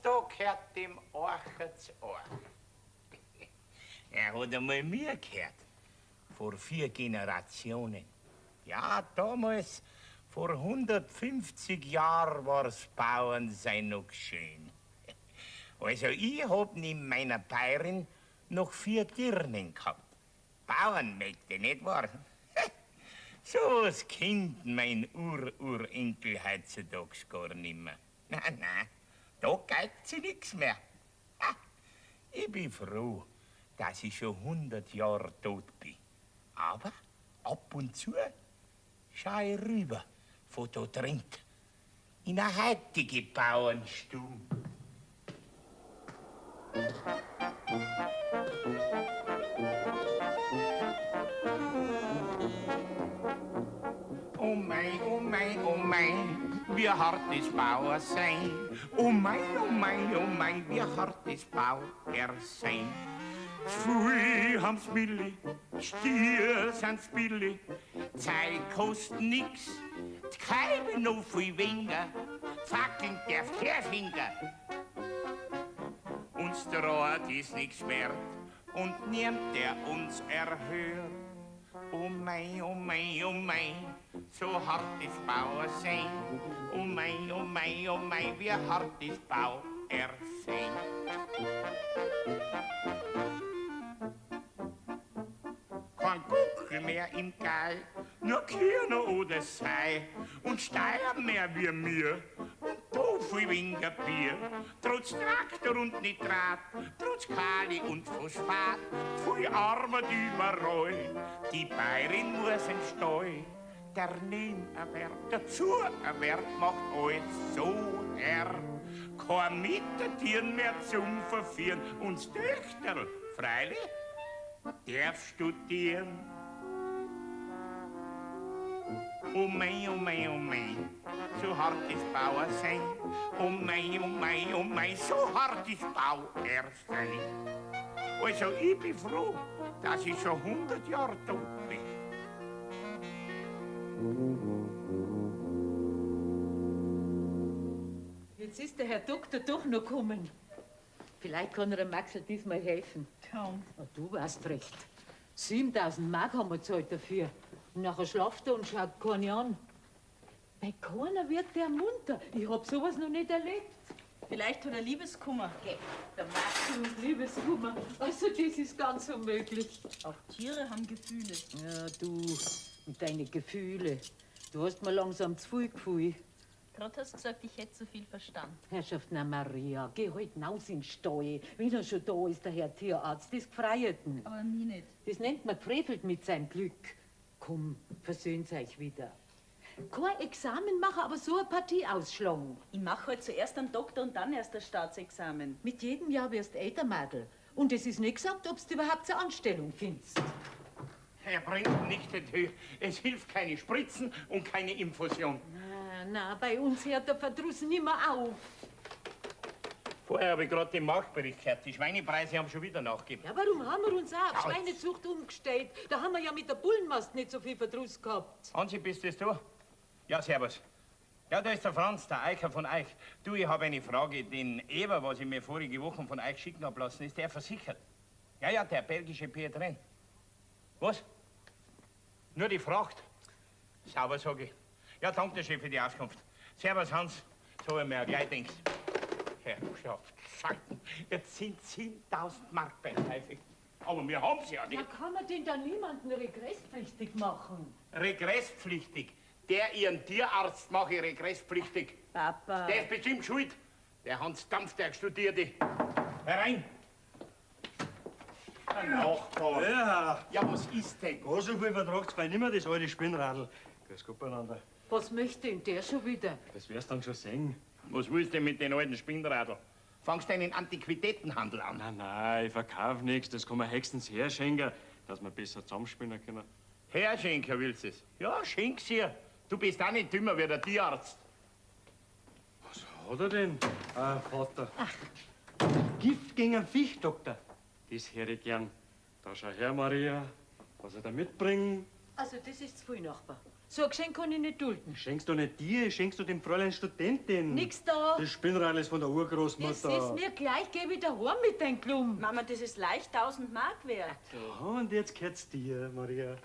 da gehört dem Archer zu Ohr. Er hat einmal mir gehört. Vor 4 Generationen. Ja, damals, vor 150 Jahren, war's Bauernsein noch schön. Also, ich hab neben meiner Bayerin noch 4 Dirnen gehabt. Bauernmägde, nicht wahr? So was kennt mein Ururenkel heutzutage gar nimmer. Na, na, da geht sie nix mehr. Ha, ich bin froh, dass ich schon 100 Jahre tot bin. Aber ab und zu schau ich rüber von da drin in eine heutige Bauernstube. Oh mei, oh mei, oh mei, wie hart ist Bauer sein. Oh mei, oh mei, oh mei, wie hart ist Bauer sein. Pfui, haben's Milli, Stier sind's billig, Zeit kostet nix, die Keibe noch viel weniger, Fackeln darf herfinger. Uns droht ist nix wert und niemand, der uns erhört. Oh mei, oh mei, oh mei, so hart ist Bauer sein. Oh mei, oh mei, oh mei, wie hart ist Bauer sein. Kein Guckel mehr im Gall, nur Kirner oder Sei und Steier mehr wie mir und da viel weniger Bier. Trotz Traktor und Nitrat, trotz Kali und Phosphat, viel Arbeit überall, die Bayerin muss im Stall. Der Nebenerwerb, der Zuerwerb macht alles so herb. Kein Mietertieren mehr zum Verführen und das Töchterl, freilich, darf studieren. Oh mei, oh mei, oh mei, so hart ist Bauer sein. Oh mei, oh mei, oh mei, so hart ist Bauer sein. Also ich bin froh, dass ich schon 100 Jahre tot bin. Jetzt ist der Herr Doktor doch noch gekommen. Vielleicht kann er dem Maxl diesmal helfen. Kaum. Na, du warst recht. 7000 Mark haben wir gezahlt dafür. Und nachher schlaft er und schaut keinen an. Bei keiner wird der munter. Ich hab sowas noch nicht erlebt. Vielleicht hat er Liebeskummer. Geh, der Maxl und Liebeskummer. Also das ist ganz unmöglich. Auch Tiere haben Gefühle. Ja, du mit deinen Gefühle. Du hast mir langsam zu viel Gefühl. Gerade hast du gesagt, ich hätte zu viel Verstand. Herrschaft, na Maria, geh halt hinaus in den Stall. Wenn er schon da ist, der Herr Tierarzt, das Gefreierten. Aber mir nicht. Das nennt man gefrevelt mit seinem Glück. Komm, versöhnt euch wieder. Kein Examen machen, aber so eine Partie ausschlagen. Ich mach halt zuerst einen Doktor und dann erst das Staatsexamen. Mit jedem Jahr wirst du älter, Madel. Und es ist nicht gesagt, ob du überhaupt eine Anstellung findest. Er bringt nicht den Tee. Es hilft keine Spritzen und keine Infusion. Na, na, bei uns hört der Verdruss nimmer auf. Vorher habe ich gerade den Marktbericht gehört. Die Schweinepreise haben schon wieder nachgegeben. Ja, warum haben wir uns auch auf Ja, Schweinezucht umgestellt? Da haben wir ja mit der Bullenmast nicht so viel Verdruss gehabt. Hansi, bist das du? Ja, servus. Ja, da ist der Franz, der Eicher von Eich. Du, ich habe eine Frage. Den Eber, was ich mir vorige Woche von euch schicken hab lassen, ist der versichert? Ja, ja, der belgische Pietrin. Was? Nur die Fracht? Sauber, sag ich. Ja, danke schön für die Auskunft. Servus, Hans. So hab ich mir auch gleich gedacht. Herrschaft, Zeiten. Jetzt sind 10.000 Mark beim Teufel. Aber wir haben sie ja nicht. Ja, kann man denn da niemanden regresspflichtig machen? Regresspflichtig? Der ihren Tierarzt mache ich regresspflichtig. Papa. Der ist bestimmt schuld. Der Hans Dampf, der Studierte. Herein. Der Nachbar. Ja. Ja, was ist denn? Ja, so viel vertragt's bei nimmer, das alte Spinnradl. Grüß Gott beieinander. Was möchte denn der schon wieder? Das wirst du dann schon sehen. Was willst du denn mit den alten Spinnradl? Fangst du einen Antiquitätenhandel an? Nein, nein, ich verkauf nichts. Das kann man höchstens herschenken, dass wir besser zusammenspinnen können. Herschenken willst du es? Ja, schenk's ihr. Du bist auch nicht dümmer wie der Tierarzt. Was hat er denn, Vater? Ach. Gift gegen einen Fisch, Doktor. Das höre ich gern. Da schau her, Maria, was er da mitbringt. Also, das ist zu viel, Nachbar. So ein Geschenk kann ich nicht dulden. Schenkst du nicht dir, schenkst du dem Fräulein Studentin. Nix da. Das Spinnradl ist von der Urgroßmutter. Das ist mir gleich, geh wieder heim mit deinem Klum. Mama, das ist leicht 1000 Mark wert. Ja, und jetzt gehört's dir, Maria.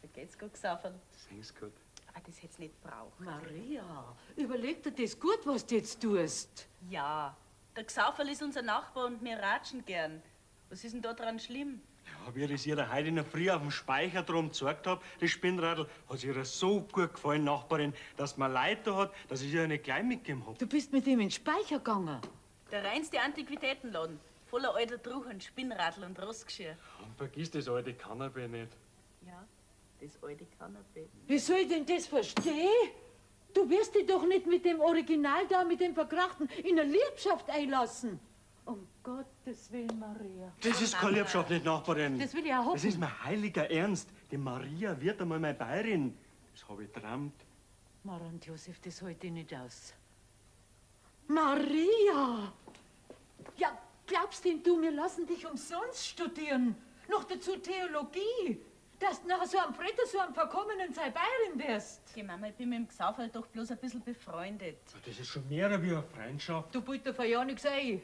Vergeht's gut, Xaverl. Sing's gut. Aber das hätt's nicht braucht. Maria, überleg dir das gut, was du jetzt tust. Ja, der Xaverl ist unser Nachbar und wir ratschen gern. Was ist denn da dran schlimm? Ja, wie ich das ihr heute in der Früh auf dem Speicher drum gezeigt hab, das Spinnradl, hat ihr so gut gefallen, Nachbarin, dass mir leid da hat, dass ich ihr nicht gleich mitgegeben hab. Du bist mit ihm in den Speicher gegangen. Der reinste Antiquitätenladen. Voller alter Truhen, Spinnradl und Rostgeschirr. Und vergiss das alte Kanapee nicht. Ja, das alte Kanapee. Wie soll ich denn das verstehen? Du wirst dich doch nicht mit dem Original da, mit dem Verkrachten, in eine Liebschaft einlassen. Um Gottes Willen, Maria. Das ist keine Liebschaft, nicht, Nachbarin. Das will ich auch hoffen. Das ist mein heiliger Ernst. Die Maria wird einmal meine Bayerin. Das hab ich geträumt. Marant Josef, das halte ich nicht aus. Maria! Ja, glaubst denn du, wir lassen dich umsonst studieren? Noch dazu Theologie. Dass du nachher so am Fretter, so am Verkommenen sei Bayerin wirst. Geh, Mama, ich bin mit dem Xaverl doch bloß ein bisschen befreundet. Das ist schon mehr wie eine Freundschaft. Du bild da ja nichts ein.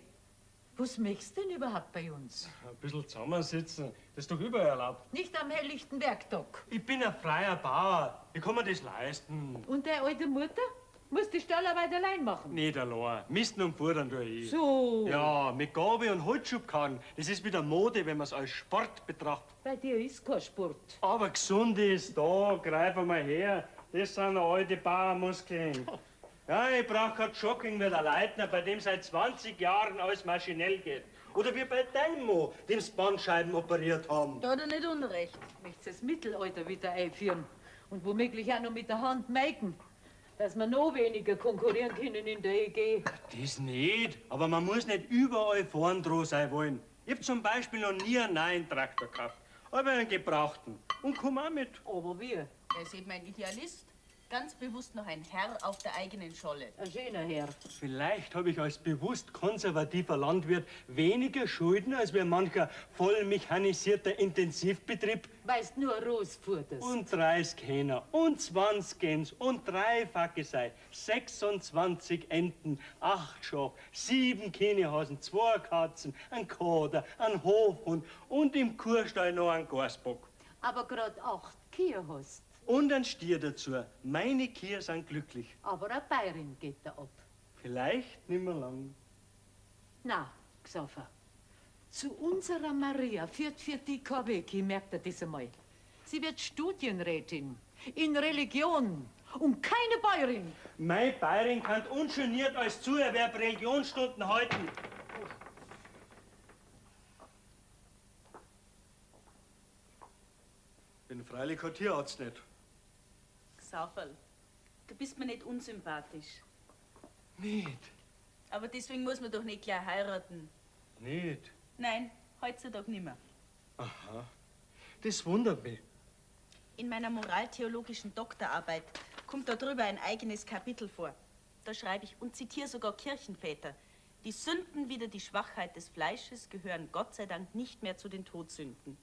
Was möchtest du denn überhaupt bei uns? Ein bisschen zusammensitzen, das ist doch überall erlaubt. Nicht am helllichten Werktag. Ich bin ein freier Bauer. Ich kann mir das leisten. Und deine alte Mutter? Muss die Stallarbeit allein machen? Nicht allein. Misten und Fudern tue ich. So. Ja, mit Gabe und Holzschubkarren. Das ist wieder Mode, wenn man's als Sport betrachtet. Bei dir ist kein Sport. Aber gesund ist, da, greif einmal her. Das sind noch alte Bauermuskeln. Ja, ich brauch kein Jogging wie der Leitner, bei dem seit 20 Jahren alles maschinell geht. Oder wie bei deinem Mo, dem's Bandscheiben operiert haben. Da hat er nicht unrecht. Möchtest das Mittelalter wieder einführen und womöglich auch noch mit der Hand melken, dass wir noch weniger konkurrieren können in der EG. Das nicht, aber man muss nicht überall vorn dran sein wollen. Ich hab zum Beispiel noch nie einen neuen Traktor gekauft, aber einen gebrauchten. Und komm auch mit. Aber wir? Er ist eben ein Idealist. Ganz bewusst noch ein Herr auf der eigenen Scholle. Ein schöner Herr. Vielleicht habe ich als bewusst konservativer Landwirt weniger Schulden, als wie mancher voll mechanisierter Intensivbetrieb. Weil's nur Ros futterst. Und 30 Hähner und 20 Gänse und 3 Fackesei, 26 Enten, 8 Schaf, 7 Känehasen, 2 Katzen, ein Kater, ein Hofhund und im Kuhstall noch ein Gasbock. Aber grad 8 Kühe hast. Und ein Stier dazu. Meine Kühe sind glücklich. Aber eine Bayerin geht da ab. Vielleicht nimmer lang. Na, Xaver, zu unserer Maria führt für die kein Weg, ich merk dir das einmal. Sie wird Studienrätin in Religion und keine Bayerin. Meine Bayerin kann ungeniert als Zuerwerb Religionsstunden halten. Bin freilich kein Tierarzt nicht. Xaverl, du bist mir nicht unsympathisch. Nicht? Aber deswegen muss man doch nicht gleich heiraten. Nicht? Nein, heutzutage nimmer. Aha. Das wundert mich. In meiner moraltheologischen Doktorarbeit kommt darüber ein eigenes Kapitel vor. Da schreibe ich und zitiere sogar Kirchenväter. Die Sünden wider die Schwachheit des Fleisches gehören Gott sei Dank nicht mehr zu den Todsünden.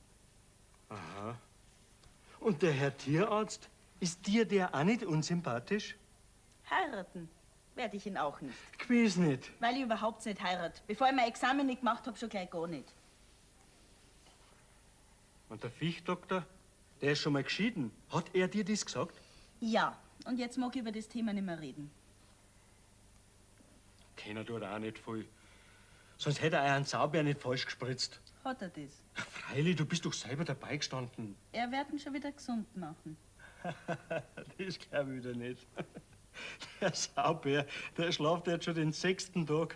Aha. Und der Herr Tierarzt, ist dir der auch nicht unsympathisch? Heiraten werde ich ihn auch nicht. Gewiss nicht. Weil ich überhaupt nicht heirate. Bevor ich mein Examen nicht gemacht hab, schon gleich gar nicht. Und der Viechdoktor, der ist schon mal geschieden. Hat er dir das gesagt? Ja, und jetzt mag ich über das Thema nicht mehr reden. Keiner tut auch nicht viel. Sonst hätte er einen Saubär nicht falsch gespritzt. Hat er das? Freilich, du bist doch selber dabei gestanden. Er wird ihn schon wieder gesund machen. Das glaub ich wieder nicht. Der Saubär, der schlaft jetzt schon den 6. Tag.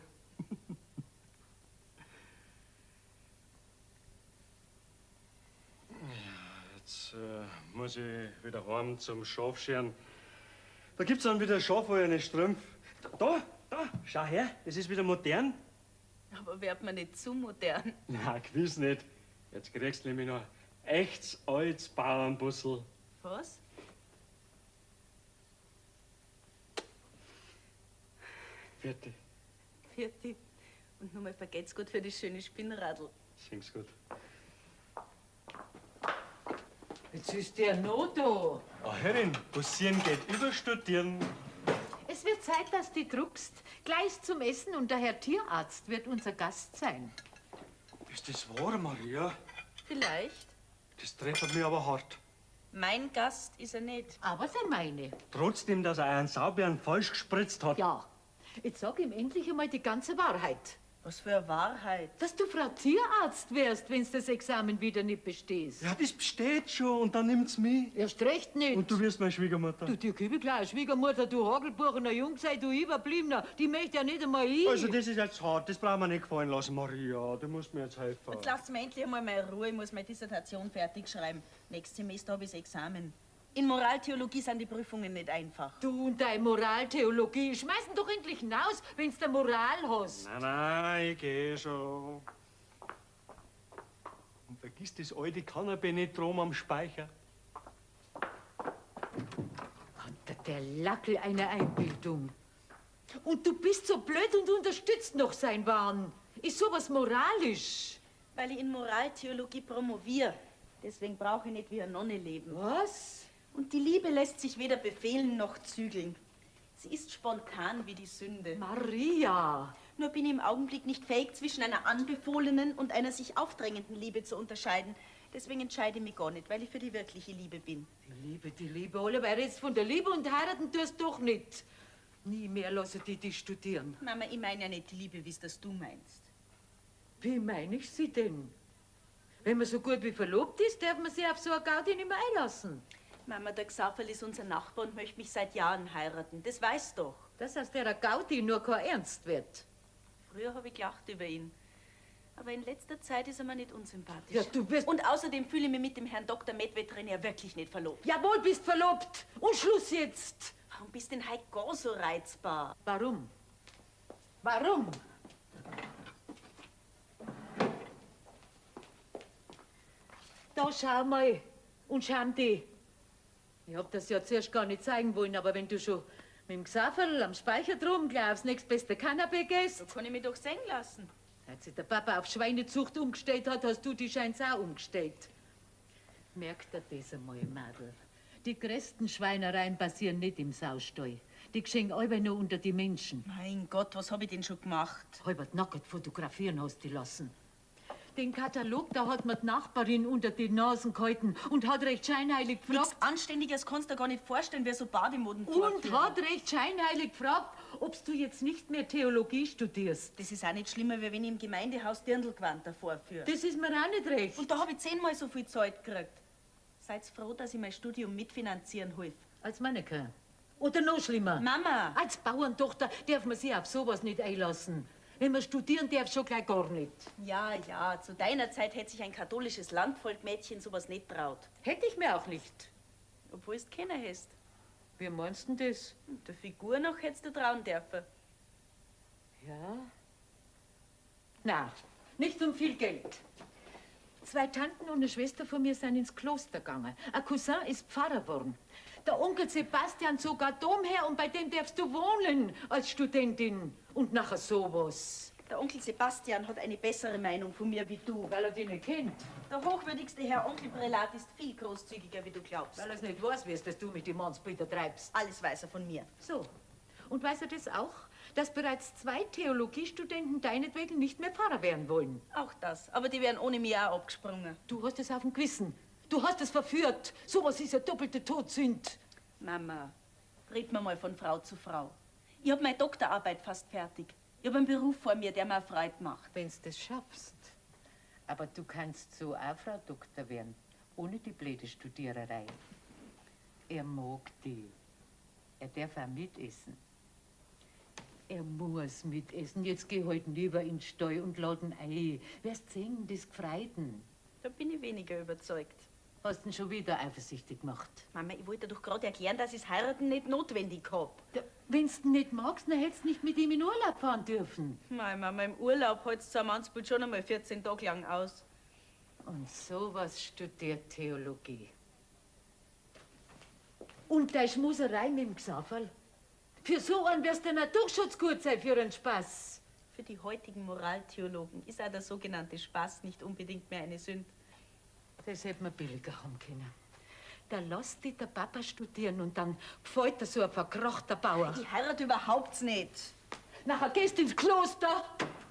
Ja, jetzt muss ich wieder heim zum Schafscheren. Da gibt's dann wieder schafwollene Strümpfe. Da, da, schau her, das ist wieder modern. Aber wird man nicht zu modern? Na, gewiss nicht. Jetzt kriegst du nämlich noch echtes altes Bauernbussel. Was? Vierte. Vierte. Und nochmal vergeht's gut für das schöne Spinnradl. Sing's gut. Jetzt ist der noch da. Ah, Herrin, passieren geht über Studieren. Es wird Zeit, dass du druckst. Gleich zum Essen und der Herr Tierarzt wird unser Gast sein. Ist das wahr, Maria? Vielleicht. Das trifft mich aber hart. Mein Gast ist er nicht. Aber sein meine. Trotzdem, dass er einen Saubären falsch gespritzt hat. Ja. Jetzt sag ihm endlich einmal die ganze Wahrheit. Was für eine Wahrheit. Dass du Frau Tierarzt wärst, wenn's das Examen wieder nicht bestehst. Ja, das besteht schon und dann nimmt's mich. Erst recht nicht. Und du wirst meine Schwiegermutter. Du, dir gebe ich gleich Schwiegermutter, du Hagelbuchener Jung sei, du Überbliebener. Die möchte ja nicht einmal ich. Also, das ist jetzt hart, das brauchen wir nicht gefallen lassen, Maria. Du musst mir jetzt helfen. Jetzt lasst mir endlich einmal meine Ruhe, ich muss meine Dissertation fertig schreiben. Nächstes Semester habe ich das Examen. In Moraltheologie sind die Prüfungen nicht einfach. Du und deine Moraltheologie. Schmeiß ihn doch endlich hinaus, wenn's der Moral hast. Nein, nein, ich geh schon. Und vergiss das alte Cannabinitrom am Speicher. Hat der Lackel eine Einbildung. Und du bist so blöd und unterstützt noch sein Wahn. Ist sowas moralisch? Weil ich in Moraltheologie promoviere. Deswegen brauche ich nicht wie eine Nonne leben. Was? Und die Liebe lässt sich weder befehlen noch zügeln. Sie ist spontan wie die Sünde. Maria! Nur bin ich im Augenblick nicht fähig, zwischen einer anbefohlenen und einer sich aufdrängenden Liebe zu unterscheiden. Deswegen entscheide ich mich gar nicht, weil ich für die wirkliche Liebe bin. Die Liebe, alle, weil jetzt von der Liebe und heiraten tust doch nicht. Nie mehr lasse ich dich studieren. Mama, ich meine ja nicht die Liebe, wie es das du meinst. Wie meine ich sie denn? Wenn man so gut wie verlobt ist, darf man sich auf so eine Gaudi nicht mehr einlassen. Mama, der Xaverl ist unser Nachbar und möchte mich seit Jahren heiraten. Das weißt doch. Dass aus der Gaudi nur kein Ernst wird. Früher habe ich gelacht über ihn. Aber in letzter Zeit ist er mir nicht unsympathisch. Ja, du bist... Und außerdem fühle ich mich mit dem Herrn Dr. Medveterinär wirklich nicht verlobt. Jawohl, bist verlobt. Und Schluss jetzt. Warum bist denn heute gar so reizbar? Warum? Warum? Da schau mal und schau dich. Ich hab das ja zuerst gar nicht zeigen wollen, aber wenn du schon mit dem Xaverl am Speicher drum gleich aufs nächstbeste Kanapee gehst... Da kann ich mich doch sehen lassen. Als sich der Papa auf Schweinezucht umgestellt hat, hast du die scheint's auch umgestellt. Merkt dir das einmal, Madel. Die größten Schweinereien passieren nicht im Saustall. Die geschehen alle nur unter die Menschen. Mein Gott, was hab ich denn schon gemacht? Halbert nackert fotografieren hast du lassen. Den Katalog, da hat mir die Nachbarin unter die Nasen gehalten und hat recht scheinheilig gefragt. Nichts Anständiges kannst du dir gar nicht vorstellen, wer so Bademoden Und vorführen. hat recht scheinheilig gefragt, ob du jetzt nicht mehr Theologie studierst. Das ist auch nicht schlimmer, wie wenn ich im Gemeindehaus Dirndlgewand davor führe. Das ist mir auch nicht recht. Und da hab ich 10-mal so viel Zeit gekriegt. Seid froh, dass ich mein Studium mitfinanzieren hilf. Als Manneke. Oder noch schlimmer. Mama! Als Bauerntochter darf man sich auf sowas nicht einlassen. Wenn man studieren darf, schon gleich gar nicht. Ja, ja, zu deiner Zeit hätte sich ein katholisches Landvolkmädchen sowas nicht traut. Hätte ich mir auch nicht. Obwohl es keiner hast. Wie meinst du denn das? Und der Figur noch hättest du trauen dürfen. Ja? Na, nicht um viel Geld. 2 Tanten und eine Schwester von mir sind ins Kloster gegangen. Ein Cousin ist Pfarrer geworden. Der Onkel Sebastian sogar Domherr und bei dem darfst du wohnen als Studentin. Und nachher sowas. Der Onkel Sebastian hat eine bessere Meinung von mir wie du. Weil er dich nicht kennt. Der hochwürdigste Herr Onkel Prälat ist viel großzügiger, wie du glaubst. Weil er's nicht weiß, wie es das du mit dem Mannsbilder treibst. Alles weiß er von mir. So. Und weiß er das auch, dass bereits 2 Theologiestudenten deinetwegen nicht mehr Pfarrer werden wollen? Auch das. Aber die wären ohne mich auch abgesprungen. Du hast es auf dem Gewissen. Du hast es verführt. Sowas ist ja doppelte Todsünd. Mama, red mir mal von Frau zu Frau. Ich hab meine Doktorarbeit fast fertig. Ich hab einen Beruf vor mir, der mir Freude macht. Wenn's das schaffst. Aber du kannst so auch Frau Doktor werden, ohne die blöde Studiererei. Er mag die. Er darf auch mitessen. Er muss mitessen. Jetzt geh halt lieber in den Stall und laden ein. Wirst sehen, das gefreiten. Da bin ich weniger überzeugt. Hast ihn schon wieder eifersüchtig gemacht. Mama, ich wollte dir doch gerade erklären, dass ich's Heiraten nicht notwendig hab. Da, wenn's du nicht magst, dann hättest du nicht mit ihm in Urlaub fahren dürfen. Mei, Mama, im Urlaub hältst du am Mannsbild schon einmal 14 Tage lang aus. Und sowas studiert Theologie. Und deine Schmuserei mit dem Xaverl? Für so einen wär's der Naturschutz gut sein für einen Spaß. Für die heutigen Moraltheologen ist auch der sogenannte Spaß nicht unbedingt mehr eine Sünde. Das hätte man billiger haben können. Da lasst dich der Papa studieren und dann gefällt dir so ein verkrochter Bauer. Ich heirate überhaupt nicht. Nachher gehst du ins Kloster.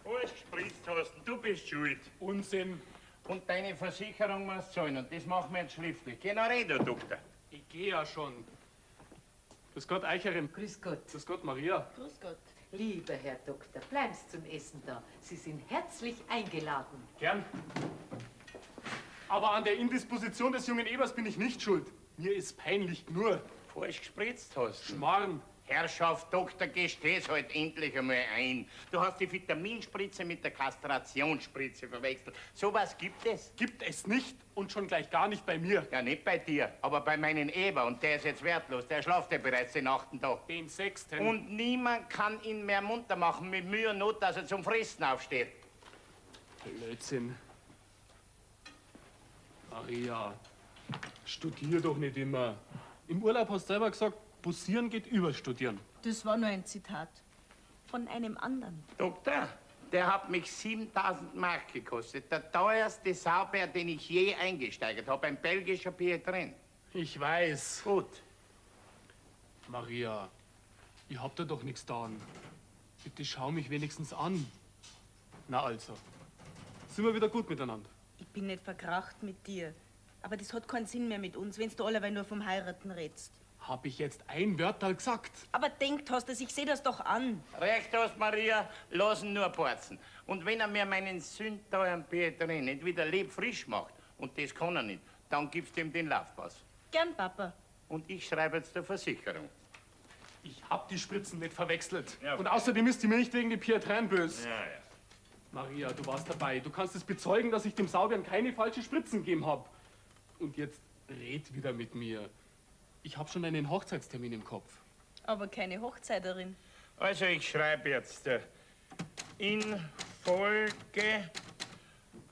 Alles gespritzt hast, du bist schuld. Unsinn. Und deine Versicherung musst zahlen und das machen wir jetzt schriftlich. Geh noch reden, Doktor. Ich geh ja schon. Grüß Gott, Eicherin. Grüß Gott. Grüß Gott, Maria. Grüß Gott. Lieber Herr Doktor, bleiben Sie zum Essen da. Sie sind herzlich eingeladen. Gern. Aber an der Indisposition des jungen Ebers bin ich nicht schuld. Mir ist peinlich nur. Falsch gespritzt hast. Schmarrn. Herrschaft, Doktor, gesteh's halt endlich einmal ein. Du hast die Vitaminspritze mit der Kastrationsspritze verwechselt. Sowas gibt es? Gibt es nicht und schon gleich gar nicht bei mir. Ja, nicht bei dir, aber bei meinen Eber. Und der ist jetzt wertlos. Der schlaft ja bereits den 8. Tag. Den 6. Und niemand kann ihn mehr munter machen mit Mühe und Not, dass er zum Fressen aufsteht. Blödsinn. Maria, studier doch nicht immer. Im Urlaub hast du selber gesagt, Bussieren geht über Studieren. Das war nur ein Zitat. Von einem anderen. Doktor, der hat mich 7000 Mark gekostet. Der teuerste Saubär, den ich je eingesteigert habe. Ein belgischer Pietrin. Ich weiß. Gut. Maria, ich hab dir doch nichts getan. Bitte schau mich wenigstens an. Na also, sind wir wieder gut miteinander? Ich bin nicht verkracht mit dir. Aber das hat keinen Sinn mehr mit uns, wenn du alleweil nur vom Heiraten redst. Hab ich jetzt ein Wörterl gesagt? Aber denkt hast du, ich seh das doch an. Recht hast, Maria, lass ihn nur porzen. Und wenn er mir meinen sündteuren Pietrin nicht wieder lebfrisch macht, und das kann er nicht, dann gibst du ihm den Laufpass. Gern, Papa. Und ich schreibe jetzt der Versicherung. Ich hab die Spritzen nicht verwechselt. Ja. Und außerdem ist die mir nicht wegen dem Pietrin böse. Ja, ja. Maria, du warst dabei. Du kannst es bezeugen, dass ich dem Saubiern keine falschen Spritzen gegeben hab. Und jetzt red wieder mit mir. Ich hab schon einen Hochzeitstermin im Kopf. Aber keine Hochzeiterin. Also ich schreibe jetzt, in Folge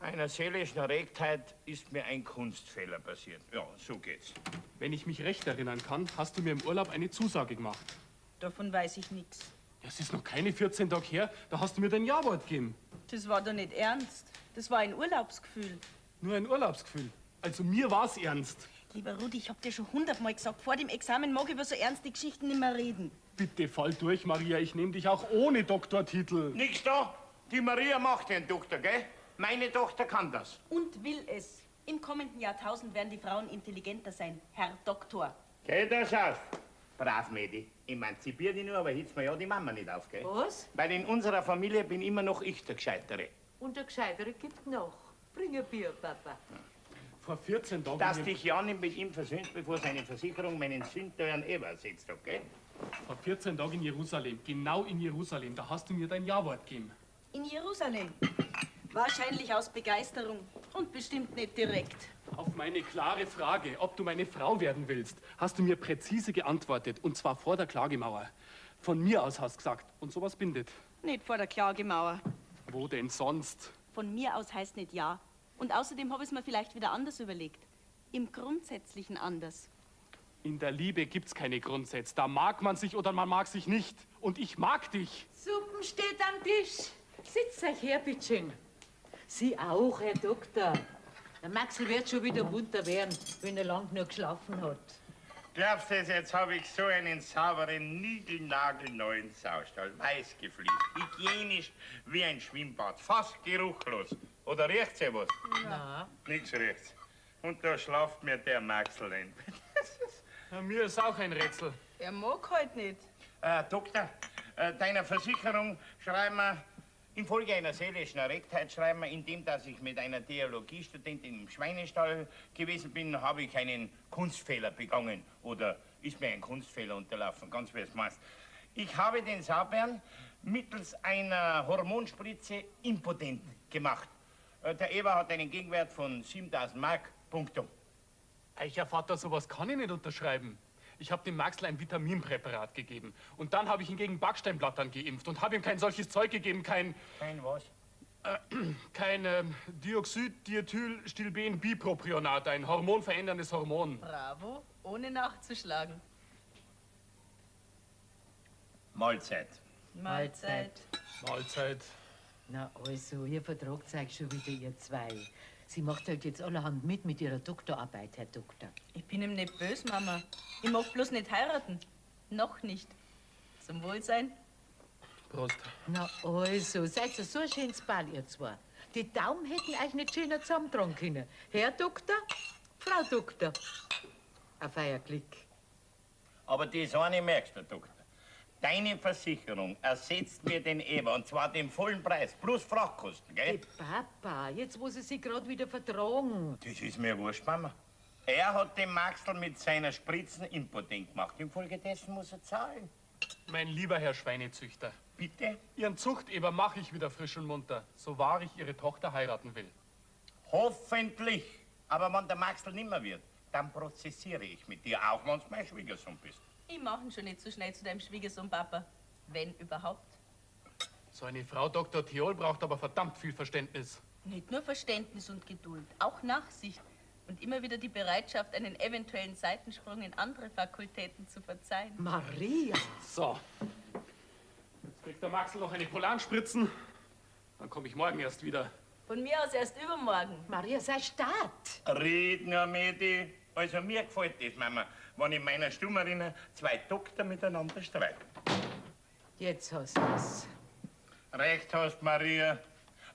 einer seelischen Erregtheit ist mir ein Kunstfehler passiert. Ja, so geht's. Wenn ich mich recht erinnern kann, hast du mir im Urlaub eine Zusage gemacht. Davon weiß ich nichts. Das ist noch keine 14 Tage her, da hast du mir dein Ja-Wort gegeben. Das war doch nicht ernst. Das war ein Urlaubsgefühl. Nur ein Urlaubsgefühl. Also mir war's ernst. Lieber Rudi, ich hab dir schon 100-mal gesagt, vor dem Examen mag ich über so ernste Geschichten nicht mehr reden. Bitte fall durch, Maria, ich nehme dich auch ohne Doktortitel. Nix da. Die Maria macht den Doktor, gell? Meine Tochter kann das. Und will es. Im kommenden Jahrtausend werden die Frauen intelligenter sein, Herr Doktor. Geh das auf. Brav, Mädi. Emanzipier dich nur, aber hitz mir ja die Mama nicht auf, gell? Was? Weil in unserer Familie bin immer noch ich der Gescheitere. Und der Gescheitere gibt noch. Bring ein Bier, Papa. Vor 14 Tagen... Dass dich ja nicht mit ihm versöhnt, bevor seine Versicherung meinen sündteuren Eber setzt, okay? Vor 14 Tagen in Jerusalem, genau in Jerusalem, da hast du mir dein Ja-Wort gegeben. In Jerusalem. Wahrscheinlich aus Begeisterung und bestimmt nicht direkt. Auf meine klare Frage, ob du meine Frau werden willst, hast du mir präzise geantwortet, und zwar vor der Klagemauer. Von mir aus hast gesagt, und sowas bindet. Nicht vor der Klagemauer. Wo denn sonst? Von mir aus heißt nicht ja. Und außerdem habe ich es mir vielleicht wieder anders überlegt. Im Grundsätzlichen anders. In der Liebe gibt's keine Grundsätze. Da mag man sich oder man mag sich nicht. Und ich mag dich. Suppen steht am Tisch. Sitzt euch her, bitteschön. Sie auch, Herr Doktor. Der Maxl wird schon wieder munter werden, wenn er lang genug geschlafen hat. Glaubst du, jetzt habe ich so einen sauberen, niegelnagelneuen Saustall, weiß gefliest, hygienisch wie ein Schwimmbad, fast geruchlos. Oder riecht's ja was? Na. Nix riecht's. Und da schlaft mir der Maxl ein. Ja, mir ist auch ein Rätsel. Er mag halt nicht. Doktor, deiner Versicherung schreiben wir, infolge einer seelischen Erregtheit schreiben wir, indem dass ich mit einer Theologiestudentin im Schweinestall gewesen bin, habe ich einen Kunstfehler begangen. Oder ist mir ein Kunstfehler unterlaufen, ganz wie es meinst. Ich habe den Saubären mittels einer Hormonspritze impotent gemacht. Der Eber hat einen Gegenwert von 7000 Mark. Punktum. Eicher Vater, sowas kann ich nicht unterschreiben. Ich habe dem Maxl ein Vitaminpräparat gegeben. Und dann habe ich ihn gegen Backsteinblattern geimpft und habe ihm kein solches Zeug gegeben, kein... Kein was? Kein Dioxid-Diethylstilben-Bipropionat, ein hormonveränderndes Hormon. Bravo, ohne nachzuschlagen. Mahlzeit. Mahlzeit. Mahlzeit. Na also, ihr vertragt euch schon wieder, ihr zwei. Sie macht halt jetzt allerhand mit ihrer Doktorarbeit, Herr Doktor. Ich bin ihm nicht böse, Mama. Ich mag bloß nicht heiraten. Noch nicht. Zum Wohlsein. Prost. Na also, seid ihr so ein schönes Paar, ihr zwei. Die Daumen hätten euch nicht schöner zusammentragen können. Herr Doktor, Frau Doktor. Auf euer Glück. Aber das eine merkst du, Doktor. Deine Versicherung ersetzt mir den Eber, und zwar den vollen Preis, plus Frachtkosten, gell? Hey, Papa, jetzt wo sie sich gerade wieder vertragen. Das ist mir wurscht, Mama. Er hat den Maxl mit seiner Spritzen impotent gemacht. Infolgedessen muss er zahlen. Mein lieber Herr Schweinezüchter. Bitte? Ihren Zuchteber mache ich wieder frisch und munter, so wahr ich Ihre Tochter heiraten will. Hoffentlich. Aber wenn der Maxl nimmer wird, dann prozessiere ich mit dir, auch wenn du mein Schwiegersohn bist. Ich mach ihn schon nicht so schnell zu deinem Schwiegersohn, Papa. Wenn überhaupt. So eine Frau Dr. Theol braucht aber verdammt viel Verständnis. Nicht nur Verständnis und Geduld, auch Nachsicht. Und immer wieder die Bereitschaft, einen eventuellen Seitensprung in andere Fakultäten zu verzeihen. Maria! So. Jetzt kriegt der Maxl noch eine Polanspritzen. Dann komme ich morgen erst wieder. Von mir aus erst übermorgen. Maria, sei stark. Red nur, Mädi. Also mir gefällt das, Mama, wenn in meiner Stummerin zwei Doktor miteinander streiten. Jetzt hast du's. Recht hast, Maria.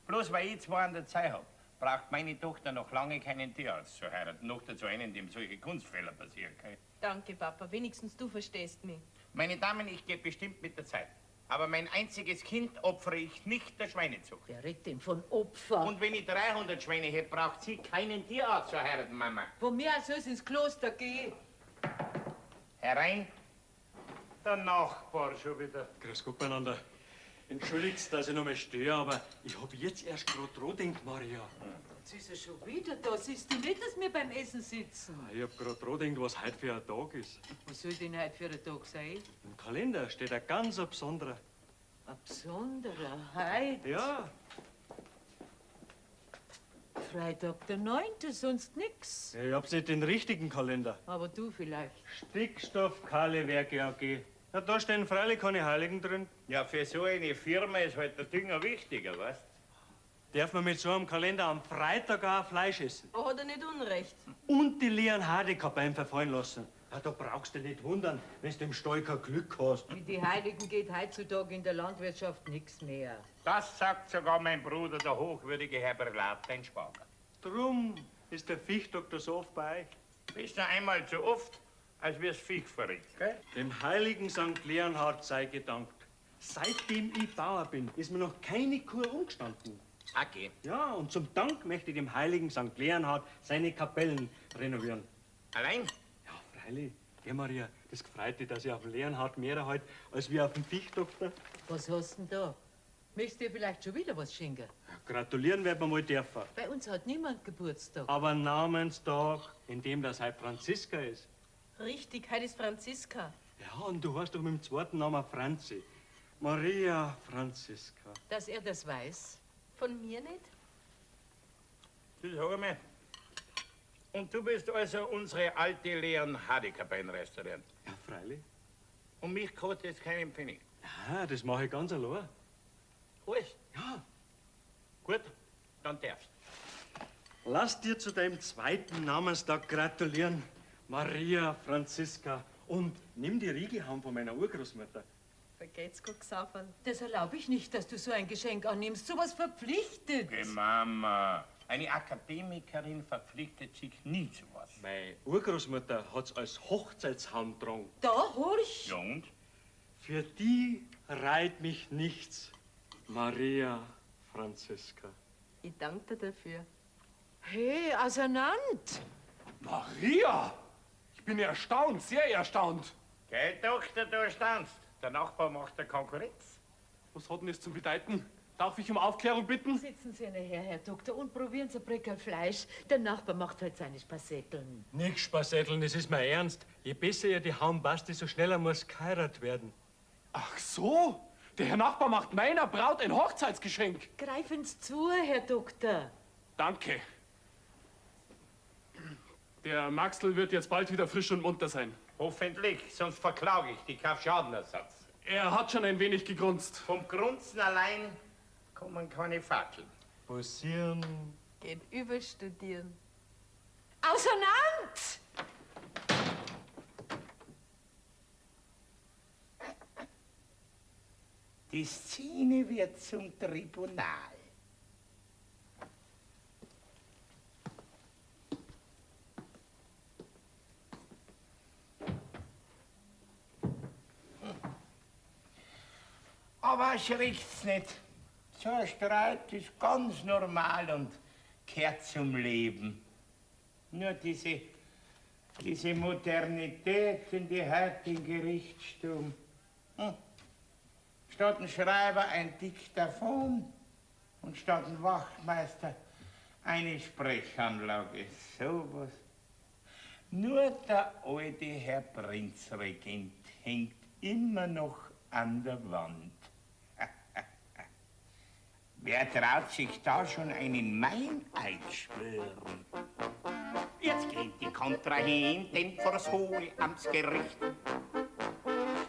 Bloß weil ich zwei an der Zeit hab, braucht meine Tochter noch lange keinen Tierarzt zu heiraten. Noch dazu einen, dem solche Kunstfehler passieren können. Danke, Papa. Wenigstens du verstehst mich. Meine Damen, ich gehe bestimmt mit der Zeit. Aber mein einziges Kind opfere ich nicht der Schweinezucht. Wer redet denn von Opfer? Und wenn ich 300 Schweine hätte, braucht sie keinen Tierarzt zu heiraten, Mama. Von mir aus soll's ins Kloster gehen. Herein. Der Nachbar schon wieder. Grüß Gott beieinander. Entschuldigt, dass ich noch mal störe, aber ich hab jetzt erst grad dran gedacht, Maria. Jetzt ist er schon wieder da. Siehst du nicht, dass wir beim Essen sitzen? Ich hab grad dran gedacht, was heute für ein Tag ist. Was soll denn heute für ein Tag sein? Im Kalender steht ein ganz besonderer. Ein besonderer? Heute? Ja. Freitag der 9., sonst nix. Ja, ich hab's nicht den richtigen Kalender. Aber du vielleicht. Stickstoff-Kaliwerke AG. Na, da stehen freilich keine Heiligen drin. Ja, für so eine Firma ist halt der Dünger wichtiger, weißt? Darf man mit so einem Kalender am Freitag auch Fleisch essen? Oh, hat er nicht Unrecht. Und die Leonhardi-Kapellen verfallen lassen. Ja, da brauchst du dich nicht wundern, wenn du im Stall kein Glück hast. Mit den Heiligen geht heutzutage in der Landwirtschaft nichts mehr. Das sagt sogar mein Bruder, der hochwürdige Herr Prälat, dein Schwager. Drum ist der Viechdoktor so oft bei euch. Bist du einmal zu oft, als wir's Viech verrückt, gell? Dem heiligen St. Leonhard sei gedankt. Seitdem ich Bauer bin, ist mir noch keine Kuh umgestanden. Okay. Ja, und zum Dank möchte ich dem heiligen St. Leonhard seine Kapellen renovieren. Allein? Ja, freilich. Gell, Maria, das gefreut dich, dass ich auf den Leonhard mehr halt, als wir auf den Viechdoktor. Was hast denn da? Möchtest du dir vielleicht schon wieder was schenken? Ja, gratulieren wird man mal dürfen. Bei uns hat niemand Geburtstag. Aber Namenstag, in dem das heute Franziska ist. Richtig, heute ist Franziska. Ja, und du hast doch mit dem zweiten Namen Franzi. Maria Franziska. Dass er das weiß? Von mir nicht? Das sag ich mir. Und du bist also unsere alte Leonhardi-Kapellenrestaurant. Ja, freilich. Und mich kostet jetzt keinen Pfennig. Ja, das mache ich ganz allein. Alles? Ja. Gut, dann darfst. Lass dir zu deinem zweiten Namenstag gratulieren, Maria Franziska. Und nimm die Riegelhaum von meiner Urgroßmutter. Vergeht's Gott, Xaverl. Das erlaube ich nicht, dass du so ein Geschenk annimmst. So was verpflichtet. Geh, Mama. Eine Akademikerin verpflichtet sich nie zu was. Meine Urgroßmutter hat's als Hochzeitshaum getragen. Da, horch. Ja und? Für die reit mich nichts, Maria Franziska. Ich danke dir dafür. Hey, auseinander. Maria! Ich bin erstaunt, sehr erstaunt. Gell, Doktor, du erstaunst. Der Nachbar macht der Konkurrenz. Was hat denn das zu bedeuten? Darf ich um Aufklärung bitten? Sitzen Sie nachher, Herr Doktor, und probieren Sie ein Breckerl Fleisch. Der Nachbar macht halt seine Spasetteln. Nicht Spasetteln, das ist mir ernst. Je besser ihr die Haum passt, desto schneller muss geheiratet werden. Ach so, der Herr Nachbar macht meiner Braut ein Hochzeitsgeschenk. Greifen Sie zu, Herr Doktor. Danke. Der Maxl wird jetzt bald wieder frisch und munter sein. Hoffentlich, sonst verklage ich dich auf Schadenersatz. Er hat schon ein wenig gegrunzt. Vom Grunzen allein kommen keine Fackeln. Passieren, Gegenüber studieren. Auseinander! Die Szene wird zum Tribunal. Aber erschrickt's nicht. So ein Streit ist ganz normal und kehrt zum Leben. Nur diese Modernität in die heutigen Gerichtsstuben. Statt ein Schreiber ein Diktaphon und statt ein Wachtmeister eine Sprechanlage. Sowas. Nur der alte Herr Prinzregent hängt immer noch an der Wand. Wer traut sich da schon einen Meineid schwören? Jetzt geht die Kontrahenten vors hohe Amtsgericht.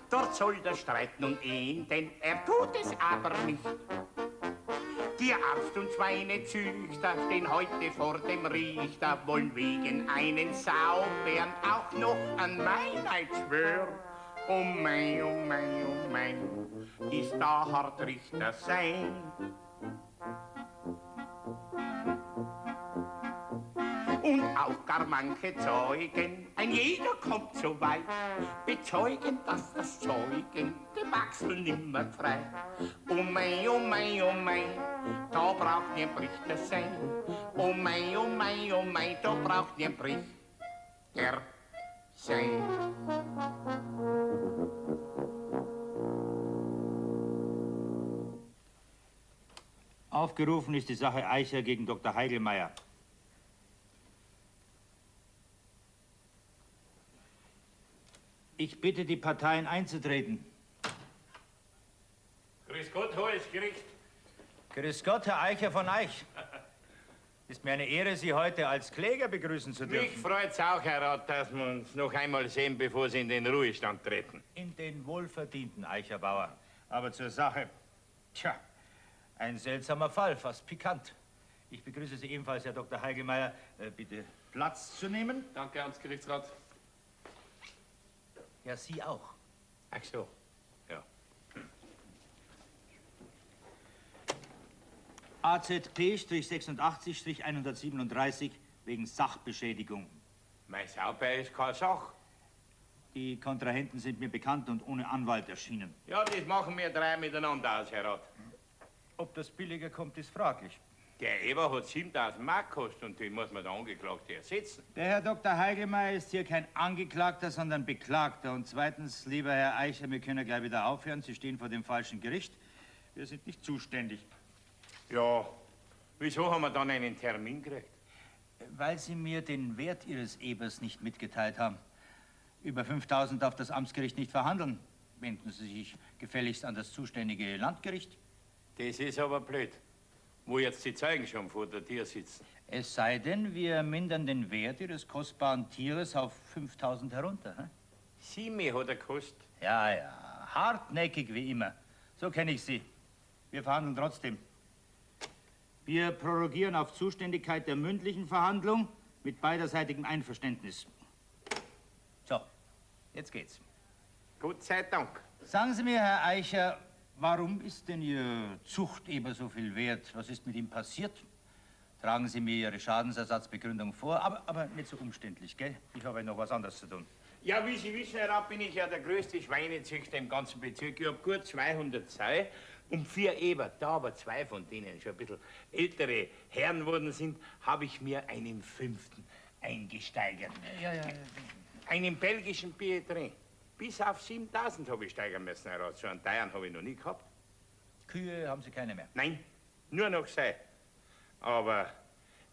Dort soll der Streit nun enden, er tut es aber nicht. Tierarzt und Schweinezüchter stehen heute vor dem Richter, wollen wegen einen Saubären auch noch an Meineid schwören. Oh mei, oh mei, oh mei, ist da hart Richter sein. Und auch gar manche Zeugen, ein jeder kommt so weit, bezeugen, dass das Zeugen dem Axel nimmer frei. Oh mei, oh mei, oh mei, da braucht niemand Richter sein. Oh mei, oh mei, oh mei, da braucht niemand Richter sein. Aufgerufen ist die Sache Eicher gegen Dr. Heigelmeier. Ich bitte die Parteien einzutreten. Grüß Gott, hohes Gericht. Grüß Gott, Herr Eicher von Eich. Ist mir eine Ehre, Sie heute als Kläger begrüßen zu dürfen. Mich freut's auch, Herr Rat, dass wir uns noch einmal sehen, bevor Sie in den Ruhestand treten. In den wohlverdienten, Eicherbauer. Aber zur Sache. Tja, ein seltsamer Fall, fast pikant. Ich begrüße Sie ebenfalls, Herr Dr. Heigelmeier. Bitte Platz zu nehmen. Danke, Herr Amtsgerichtsrat. Ja, Sie auch. Ach so, ja. AZP-86-137 wegen Sachbeschädigung. Mein Saubär ist keine Sache. Die Kontrahenten sind mir bekannt und ohne Anwalt erschienen. Ja, das machen wir drei miteinander aus, Herr Rat. Ob das billiger kommt, ist fraglich. Der Eber hat 7.000 Mark gekostet und den muss man der Angeklagte ersetzen. Der Herr Dr. Heigelmeier ist hier kein Angeklagter, sondern Beklagter. Und zweitens, lieber Herr Eicher, wir können ja gleich wieder aufhören. Sie stehen vor dem falschen Gericht. Wir sind nicht zuständig. Ja, wieso haben wir dann einen Termin gekriegt? Weil Sie mir den Wert Ihres Ebers nicht mitgeteilt haben. Über 5.000 darf das Amtsgericht nicht verhandeln. Wenden Sie sich gefälligst an das zuständige Landgericht. Das ist aber blöd, wo jetzt die Zeugen schon vor der Tür sitzen. Es sei denn, wir mindern den Wert Ihres kostbaren Tieres auf 5.000 herunter. Hm? 7 hat er gekostet. Ja, ja, hartnäckig wie immer. So kenne ich Sie. Wir verhandeln trotzdem. Wir prorogieren auf Zuständigkeit der mündlichen Verhandlung mit beiderseitigem Einverständnis. So, jetzt geht's. Gott sei Dank. Sagen Sie mir, Herr Eicher, warum ist denn Ihr Zuchteber so viel wert? Was ist mit ihm passiert? Tragen Sie mir Ihre Schadensersatzbegründung vor, aber nicht so umständlich, gell? Ich habe noch was anderes zu tun. Ja, wie Sie wissen, Herr Rat, bin ich ja der größte Schweinezüchter im ganzen Bezirk. Ich hab gut 200 Säue und 4 Eber. Da aber 2 von denen schon ein bisschen ältere Herren worden sind, habe ich mir einen 5. eingesteigert. Ja, ja, ja. Einen belgischen Pietrin. Bis auf 7.000 habe ich steigern müssen, Herr Rat. So einen teuren habe ich noch nie gehabt. Kühe haben Sie keine mehr? Nein, nur noch Säue. Aber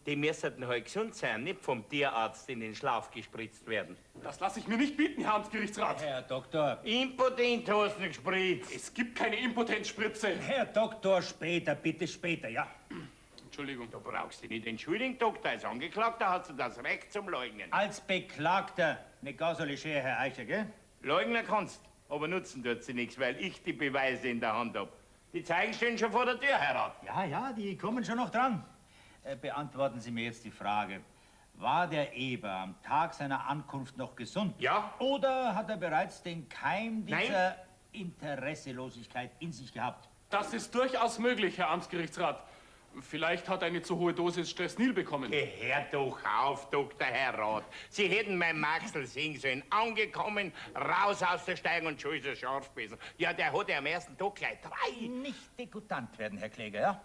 die müssten halt gesund sein, nicht vom Tierarzt in den Schlaf gespritzt werden. Das lasse ich mir nicht bieten, Herr Amtsgerichtsrat. Herr Doktor. Impotent hast du gespritzt. Es gibt keine Impotenzspritze. Herr Doktor, später, bitte später, ja. Entschuldigung. Du brauchst dich nicht entschuldigen, Doktor. Als Angeklagter hast du das Recht zum Leugnen. Als Beklagter. Nicht gar so leger, Herr Eicher, gell? Leugnen kannst, aber nutzen tut sie nichts, weil ich die Beweise in der Hand hab. Die Zeichen stehen schon vor der Tür, Herr Rat. Ja, ja, die kommen schon noch dran. Beantworten Sie mir jetzt die Frage. War der Eber am Tag seiner Ankunft noch gesund? Ja. Oder hat er bereits den Keim dieser Nein. Interesselosigkeit in sich gehabt? Das ist durchaus möglich, Herr Amtsgerichtsrat. Vielleicht hat er eine zu hohe Dosis Stresnil bekommen. Geh, hör doch auf, Dr. Herr Rat. Sie hätten mein Maxl sehen sollen. Angekommen, raus aus der Steige und schon ist er scharf gewesen. Ja, der hat ja am ersten Tag gleich 3. Nicht dekutant werden, Herr Kläger, ja?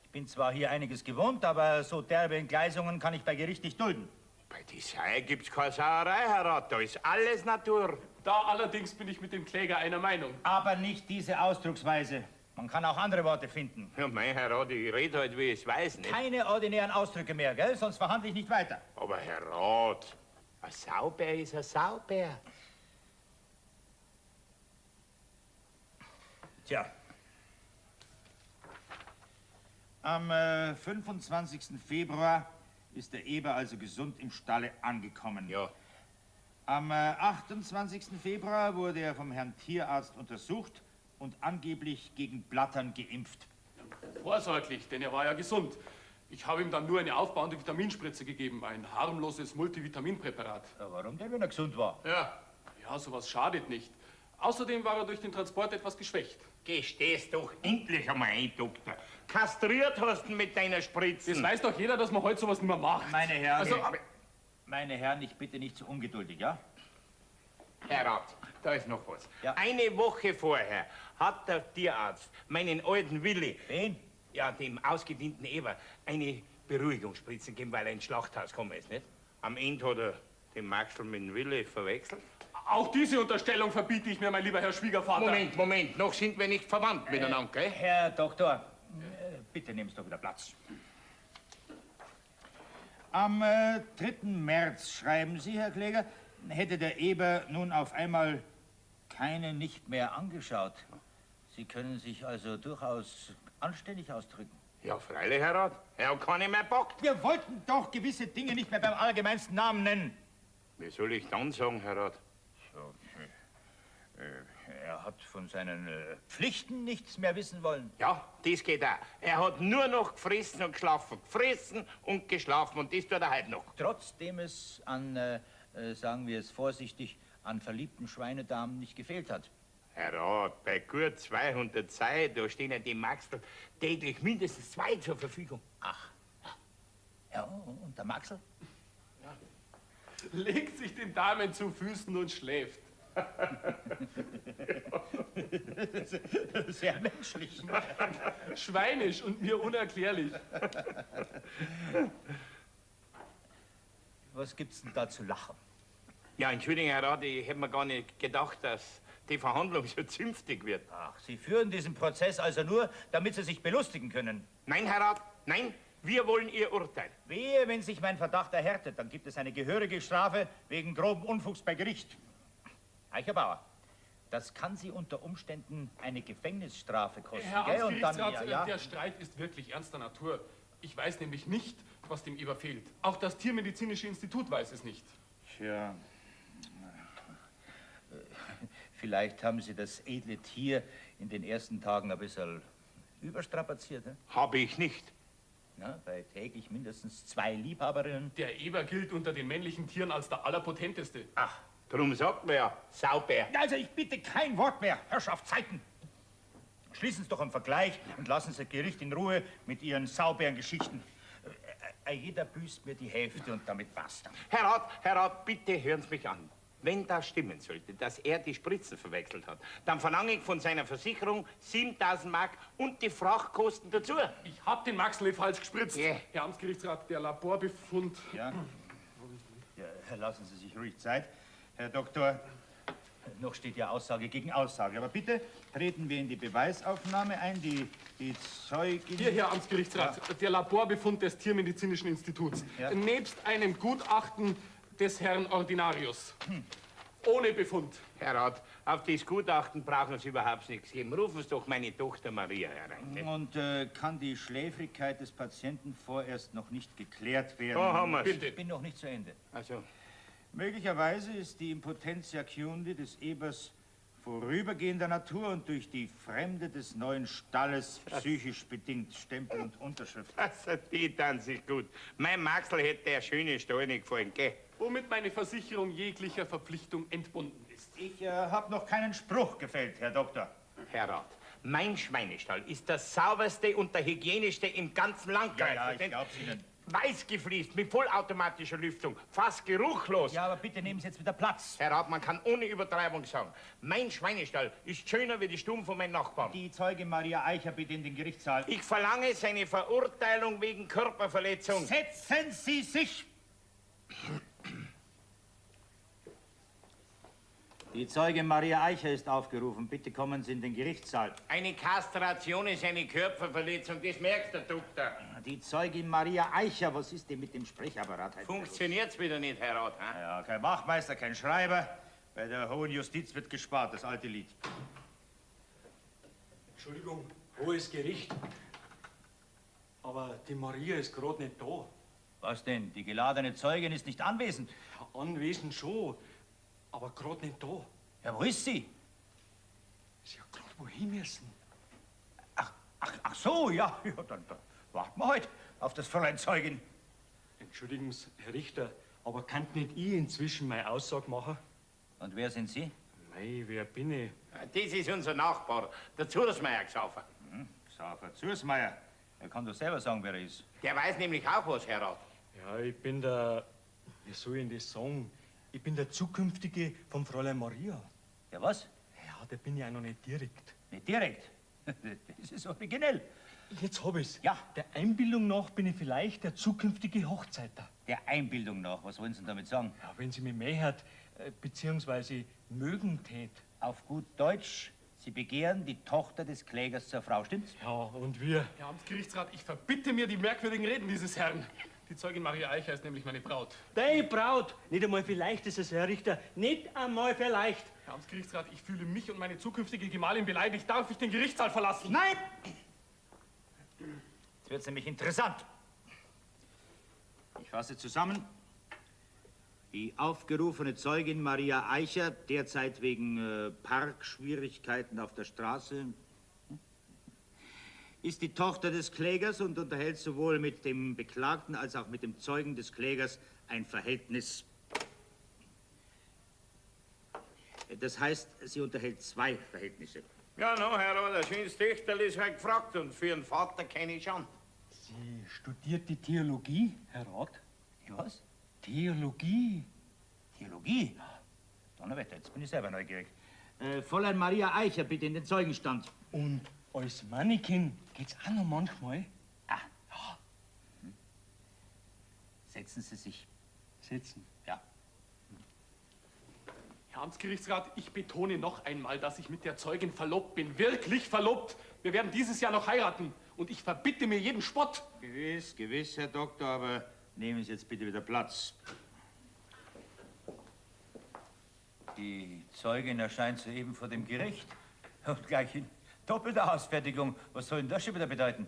Ich bin zwar hier einiges gewohnt, aber so derbe Entgleisungen kann ich bei Gericht nicht dulden. Bei die Sei gibt's keine Sauerei, Herr Rat. Da ist alles Natur. Da allerdings bin ich mit dem Kläger einer Meinung. Aber nicht diese Ausdrucksweise. Man kann auch andere Worte finden. Ja, mein Herr Rat, ich rede halt, wie ich's weiß, nicht? Keine ordinären Ausdrücke mehr, gell? Sonst verhandle ich nicht weiter. Aber Herr Rat, ein Saubär ist ein Saubär. Tja. Am 25. Februar ist der Eber also gesund im Stalle angekommen. Ja. Am 28. Februar wurde er vom Herrn Tierarzt untersucht und angeblich gegen Blattern geimpft. Vorsorglich, denn er war ja gesund. Ich habe ihm dann nur eine aufbauende Vitaminspritze gegeben, ein harmloses Multivitaminpräparat. Ja, warum denn, wenn er gesund war? Ja, ja, sowas schadet nicht. Außerdem war er durch den Transport etwas geschwächt. Gesteh's doch endlich einmal ein, Doktor. Kastriert hast du mit deiner Spritze. Das weiß doch jeder, dass man heute sowas nicht mehr macht. Meine Herren, also, meine Herren, ich bitte nicht zu ungeduldig, ja? Herr Rat, da ist noch was. Ja. Eine Woche vorher hat der Tierarzt meinen alten Willi, Wen? Ja, dem ausgedienten Eber, eine Beruhigungsspritze gegeben, weil er ins Schlachthaus gekommen ist, nicht? Am Ende hat er den Maxl mit dem Willi verwechselt. Auch diese Unterstellung verbiete ich mir, mein lieber Herr Schwiegervater. Moment, Moment, noch sind wir nicht verwandt miteinander, gell? Herr Doktor, bitte nehmen Sie doch wieder Platz. Am 3. März, schreiben Sie, Herr Kläger, hätte der Eber nun auf einmal keine nicht mehr angeschaut. Sie können sich also durchaus anständig ausdrücken. Ja, freilich, Herr Rat. Er hat keine mehr packt. Wir wollten doch gewisse Dinge nicht mehr beim allgemeinsten Namen nennen. Wie soll ich dann sagen, Herr Rat? So, er hat von seinen Pflichten nichts mehr wissen wollen. Ja, das geht auch. Er hat nur noch gefressen und geschlafen. Gefressen und geschlafen. Und das tut er heute noch. Trotzdem es an, sagen wir es vorsichtig, an verliebten Schweinedamen nicht gefehlt hat. Herr Rat, bei gut 200 Seiten, da stehen ja die Maxl täglich mindestens 2 zur Verfügung. Ach. Ja, und der Maxl? Ja. Legt sich den Damen zu Füßen und schläft. Sehr menschlich. Schweinisch und mir unerklärlich. Was gibt's denn da zu lachen? Ja, Entschuldigung, Herr Rat, ich hätte mir gar nicht gedacht, dass die Verhandlung so zünftig wird. Ach, Sie führen diesen Prozess also nur, damit Sie sich belustigen können? Nein, Herr Rat, nein, wir wollen Ihr Urteil. Wehe, wenn sich mein Verdacht erhärtet, dann gibt es eine gehörige Strafe wegen groben Unfugs bei Gericht. Eicherbauer, das kann Sie unter Umständen eine Gefängnisstrafe kosten. Herr gell? Und dann, Amtsgerichtsrat, ja, ja. der Streit ist wirklich ernster Natur. Ich weiß nämlich nicht, was dem Eber fehlt. Auch das Tiermedizinische Institut weiß es nicht. Tja, vielleicht haben Sie das edle Tier in den ersten Tagen ein bisschen überstrapaziert. Ne? Habe ich nicht. Na, bei täglich mindestens 2 Liebhaberinnen. Der Eber gilt unter den männlichen Tieren als der allerpotenteste. Ach, drum sagt man ja, Saubär. Also ich bitte kein Wort mehr, Herrschaftszeiten. Schließen Sie doch einen Vergleich und lassen Sie das Gericht in Ruhe mit Ihren Saubären-Geschichten. Jeder büßt mir die Hälfte und damit basta. Herr Rat, bitte hören Sie mich an. Wenn das stimmen sollte, dass er die Spritzen verwechselt hat, dann verlange ich von seiner Versicherung 7.000 Mark und die Frachtkosten dazu. Ich hab den Maxl falsch gespritzt. Yeah. Herr Amtsgerichtsrat, der Laborbefund. Ja. Ja, lassen Sie sich ruhig Zeit, Herr Doktor. Noch steht ja Aussage gegen Aussage. Aber bitte treten wir in die Beweisaufnahme ein. Die Zeugin... Hier, Herr Amtsgerichtsrat, ja. Der Laborbefund des Tiermedizinischen Instituts. Ja. Nebst einem Gutachten des Herrn Ordinarius. Ohne Befund. Herr Rat, auf das Gutachten brauchen Sie überhaupt nichts geben. Rufen Sie doch meine Tochter Maria herein. Nicht? Und kann die Schläfrigkeit des Patienten vorerst noch nicht geklärt werden? Da haben wir's. Bitte. Ich bin noch nicht zu Ende. Also. Möglicherweise ist die Impotentia Chiundi des Ebers Vorübergehender Natur und durch die Fremde des neuen Stalles psychisch bedingt. Stempel und Unterschrift. Also, die tun sich gut. Mein Maxl hätte der schöne Stall nicht gefallen, gell? Womit meine Versicherung jeglicher Verpflichtung entbunden ist. Ich habe noch keinen Spruch gefällt, Herr Doktor. Herr Rat, mein Schweinestall ist der sauberste und der hygienischste im ganzen Landkreis. Ja, ja, ich glaub's Ihnen. Weiß gefliest, mit vollautomatischer Lüftung, fast geruchlos. Ja, aber bitte nehmen Sie jetzt wieder Platz. Herr Rat, man kann ohne Übertreibung sagen, mein Schweinestall ist schöner wie die Stuben von meinen Nachbarn. Die Zeugin Maria Eicher bitte in den Gerichtssaal. Ich verlange seine Verurteilung wegen Körperverletzung. Setzen Sie sich! Die Zeugin Maria Eicher ist aufgerufen. Bitte kommen Sie in den Gerichtssaal. Eine Kastration ist eine Körperverletzung, das merkt der Doktor. Die Zeugin Maria Eicher, was ist denn mit dem Sprechapparat heute? Funktioniert's wieder nicht, Herr Rat? He? Ja, kein Wachmeister, kein Schreiber. Bei der Hohen Justiz wird gespart, das alte Lied. Entschuldigung, hohes Gericht. Aber die Maria ist gerade nicht da. Was denn? Die geladene Zeugin ist nicht anwesend? Ja, anwesend schon, aber gerade nicht da. Ja, wo ist sie? Sie hat gerade wohin müssen. Ach so, ja, ja, dann warten wir heute auf das Fräulein Zeugin. Entschuldigen Sie, Herr Richter, aber kann nicht ich inzwischen meine Aussage machen? Und wer sind Sie? Mei, wer bin ich? Das ist unser Nachbar, der Zursmeier Xaver. Xaver Zursmeier? Er kann doch selber sagen, wer er ist. Der weiß nämlich auch was, Herr Rat. Ja, ich bin der, wie soll ich denn das sagen? Ich bin der Zukünftige vom Fräulein Maria. Ja, was? Ja, der bin ich auch noch nicht direkt. Nicht direkt? Das ist originell. Jetzt hab ich's. Ja. Der Einbildung nach bin ich vielleicht der zukünftige Hochzeiter. Der Einbildung nach? Was wollen Sie denn damit sagen? Ja, wenn Sie mich mehert, beziehungsweise mögen tät. Auf gut Deutsch, Sie begehren die Tochter des Klägers zur Frau, stimmt's? Ja, und wir? Herr Amtsgerichtsrat, ich verbitte mir die merkwürdigen Reden dieses Herrn. Die Zeugin Maria Eicher ist nämlich meine Braut. Deine Braut! Nicht einmal vielleicht ist es, Herr Richter. Nicht einmal vielleicht. Herr Amtsgerichtsrat, ich fühle mich und meine zukünftige Gemahlin beleidigt. Darf ich den Gerichtssaal verlassen? Nein! Jetzt wird's nämlich interessant. Ich fasse zusammen. Die aufgerufene Zeugin Maria Eicher, derzeit wegen Parkschwierigkeiten auf der Straße, ist die Tochter des Klägers und unterhält sowohl mit dem Beklagten als auch mit dem Zeugen des Klägers ein Verhältnis. Das heißt, sie unterhält zwei Verhältnisse. Ja, no, Herr Rat, ein schönes Töchterl ist halt gefragt und für einen Vater keine Schande. Sie studiert die Theologie, Herr Rat? Die was? Theologie. Theologie? Donnerwetter, jetzt bin ich selber neugierig. Fräulein Maria Eicher, bitte in den Zeugenstand. Und als Mannequin geht's auch noch manchmal. Ah. Ja. Hm. Setzen Sie sich. Setzen? Ja. Herr Amtsgerichtsrat, ich betone noch einmal, dass ich mit der Zeugin verlobt bin. Wirklich verlobt. Wir werden dieses Jahr noch heiraten. Und ich verbitte mir jeden Spott. Gewiss, gewiss, Herr Doktor, aber nehmen Sie jetzt bitte wieder Platz. Die Zeugin erscheint soeben vor dem Gericht. Und gleich in doppelter Ausfertigung. Was soll denn das schon wieder bedeuten?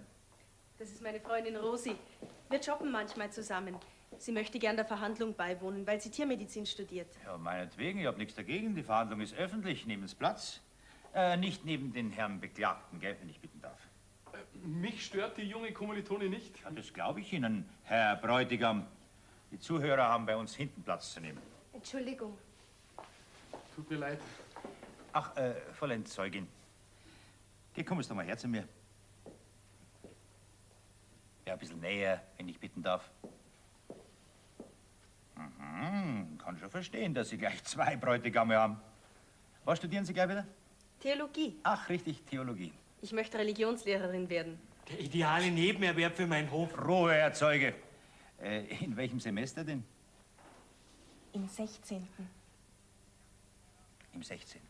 Das ist meine Freundin Rosi. Wir shoppen manchmal zusammen. Sie möchte gern der Verhandlung beiwohnen, weil sie Tiermedizin studiert. Ja, meinetwegen. Ich hab nichts dagegen. Die Verhandlung ist öffentlich. Nehmen Sie Platz. Nicht neben den Herrn Beklagten, gell, wenn ich bitten darf. Mich stört die junge Kommilitone nicht. Ja, das glaube ich Ihnen, Herr Bräutigam. Die Zuhörer haben bei uns hinten Platz zu nehmen. Entschuldigung. Tut mir leid. Ach, Fräulein Zeugin. Geh, komm jetzt doch mal her zu mir. Ja, ein bisschen näher, wenn ich bitten darf. Mhm, kann schon verstehen, dass Sie gleich zwei Bräutigame haben. Was studieren Sie gleich wieder? Theologie. Ach, richtig, Theologie. Ich möchte Religionslehrerin werden. Der ideale Nebenerwerb für meinen Hof. Ruhe, Herr Zeuge. In welchem Semester denn? Im 16. Im 16.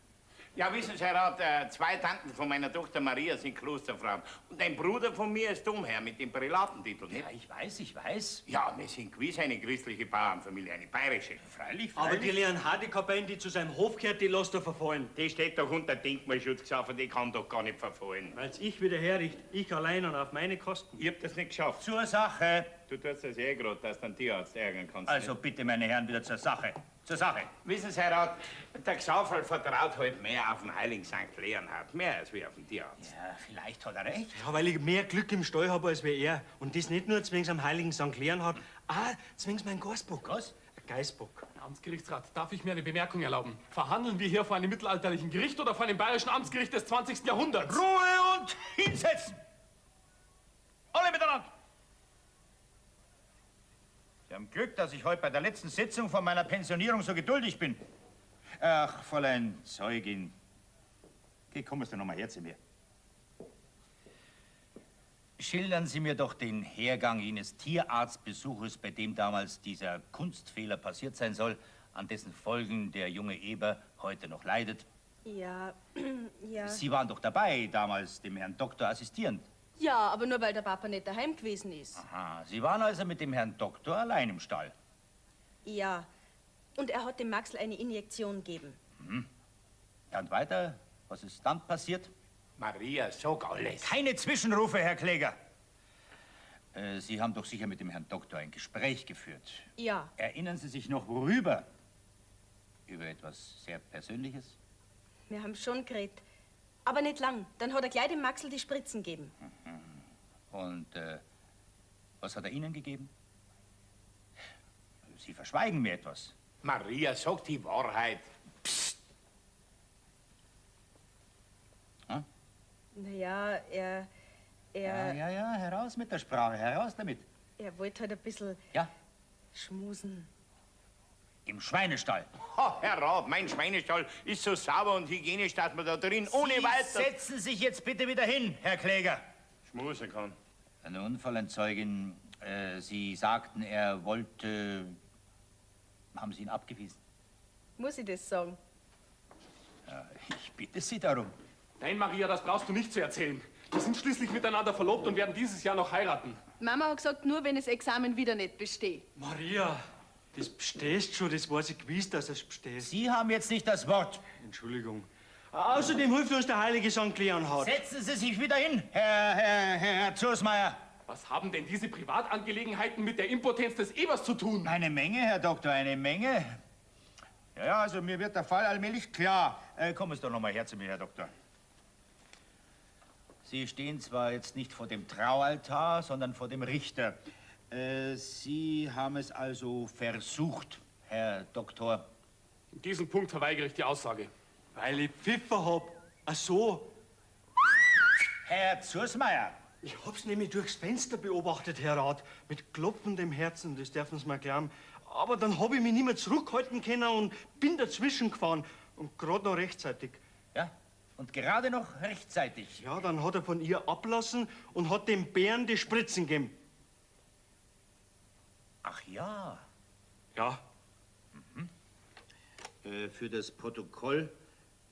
Ja, wissen Sie, Herr Rat, zwei Tanten von meiner Tochter Maria sind Klosterfrauen. Und ein Bruder von mir ist Domherr mit dem Prälatentitel, nicht? Ja, ich weiß, ich weiß. Ja, wir sind gewiss eine christliche Bauernfamilie, eine bayerische. Freilich, freilich. Aber die Leonhardi-Kapelle, die zu seinem Hof gehört, die lässt er verfallen. Die steht doch unter Denkmalschutz, Xaver, die kann doch gar nicht verfallen. Weil's ich wieder herricht, ich allein und auf meine Kosten. Ich hab das nicht geschafft. Zur Sache. Du tust das eh grad, dass du den Tierarzt ärgern kannst. Also bitte, meine Herren, wieder zur Sache. Zur Sache. Wissen Sie, Herr Rat, der Xauferl vertraut halt mehr auf den heiligen St. Leonhard, mehr als wie auf den Tierarzt. Ja, vielleicht hat er recht. Ja, weil ich mehr Glück im Stall habe als wie er. Und das nicht nur zwings am heiligen St. Leonhard, auch zwings mein Geisbock. Was? Geisbock. Herr Amtsgerichtsrat, darf ich mir eine Bemerkung erlauben? Verhandeln wir hier vor einem mittelalterlichen Gericht oder vor einem bayerischen Amtsgericht des 20. Jahrhunderts? Ruhe und hinsetzen! Alle miteinander! Sie haben Glück, dass ich heute bei der letzten Sitzung von meiner Pensionierung so geduldig bin. Ach, Fräulein Zeugin. Geh, kommen Sie doch noch mal her zu mir. Schildern Sie mir doch den Hergang jenes Tierarztbesuches, bei dem damals dieser Kunstfehler passiert sein soll, an dessen Folgen der junge Eber heute noch leidet. Ja, ja. Sie waren doch dabei, damals dem Herrn Doktor assistierend. Ja, aber nur weil der Papa nicht daheim gewesen ist. Aha, Sie waren also mit dem Herrn Doktor allein im Stall. Ja. Und er hat dem Maxl eine Injektion gegeben. Mhm. Dann weiter. Was ist dann passiert? Maria, sag alles. Keine Zwischenrufe, Herr Kläger. Sie haben doch sicher mit dem Herrn Doktor ein Gespräch geführt. Ja. Erinnern Sie sich noch, worüber? Über etwas sehr Persönliches? Wir haben schon geredet. Aber nicht lang. Dann hat er gleich dem Maxl die Spritzen gegeben. Mhm. Und was hat er Ihnen gegeben? Sie verschweigen mir etwas. Maria, sag die Wahrheit. Psst. Hm? Naja, er... Ja, ja, ja, heraus mit der Sprache, heraus damit. Er wollte halt ein bisschen... Ja? Schmusen. Im Schweinestall. Oh, Herr Rat, mein Schweinestall ist so sauber und hygienisch, dass man da drin ohne weiteres... Sie setzen sich jetzt bitte wieder hin, Herr Kläger. Schmusen kann. Nun, Fräulein Zeugin, Sie sagten, er wollte... Haben Sie ihn abgewiesen? Muss ich das sagen? Ja, ich bitte Sie darum. Nein, Maria, das brauchst du nicht zu erzählen. Wir sind schließlich miteinander verlobt und werden dieses Jahr noch heiraten. Mama hat gesagt, nur wenn das Examen wieder nicht besteht. Maria, das bestehst schon, das weiß ich gewiss, dass es bestehst. Sie haben jetzt nicht das Wort. Entschuldigung. Außerdem hilft uns der heilige St. Leonhard. Setzen Sie sich wieder hin, Herr Zursmeier. Was haben denn diese Privatangelegenheiten mit der Impotenz des Ebers zu tun? Eine Menge, Herr Doktor, eine Menge. Ja, ja, also mir wird der Fall allmählich klar. Kommen Sie doch noch mal her zu mir, Herr Doktor. Sie stehen zwar jetzt nicht vor dem Traualtar, sondern vor dem Richter. Sie haben es also versucht, Herr Doktor. In diesem Punkt verweigere ich die Aussage. Weil ich Pfiffer hab. Ach so. Herr Zursmeier. Ich hab's nämlich durchs Fenster beobachtet, Herr Rat. Mit klopfendem Herzen, das dürfen Sie mir glauben. Aber dann hab ich mich nicht mehr zurückhalten können und bin dazwischen gefahren. Und grad noch rechtzeitig. Ja, und gerade noch rechtzeitig. Ja, dann hat er von ihr ablassen und hat dem Bären die Spritzen gegeben. Ach ja. Ja. Mhm. Für das Protokoll,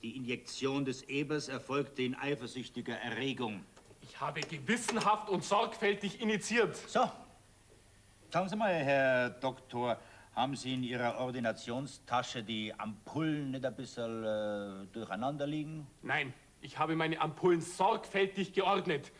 die Injektion des Ebers erfolgte in eifersüchtiger Erregung. Ich habe gewissenhaft und sorgfältig initiiert. So, sagen Sie mal, Herr Doktor, haben Sie in Ihrer Ordinationstasche die Ampullen nicht ein bisschen durcheinander liegen? Nein, ich habe meine Ampullen sorgfältig geordnet.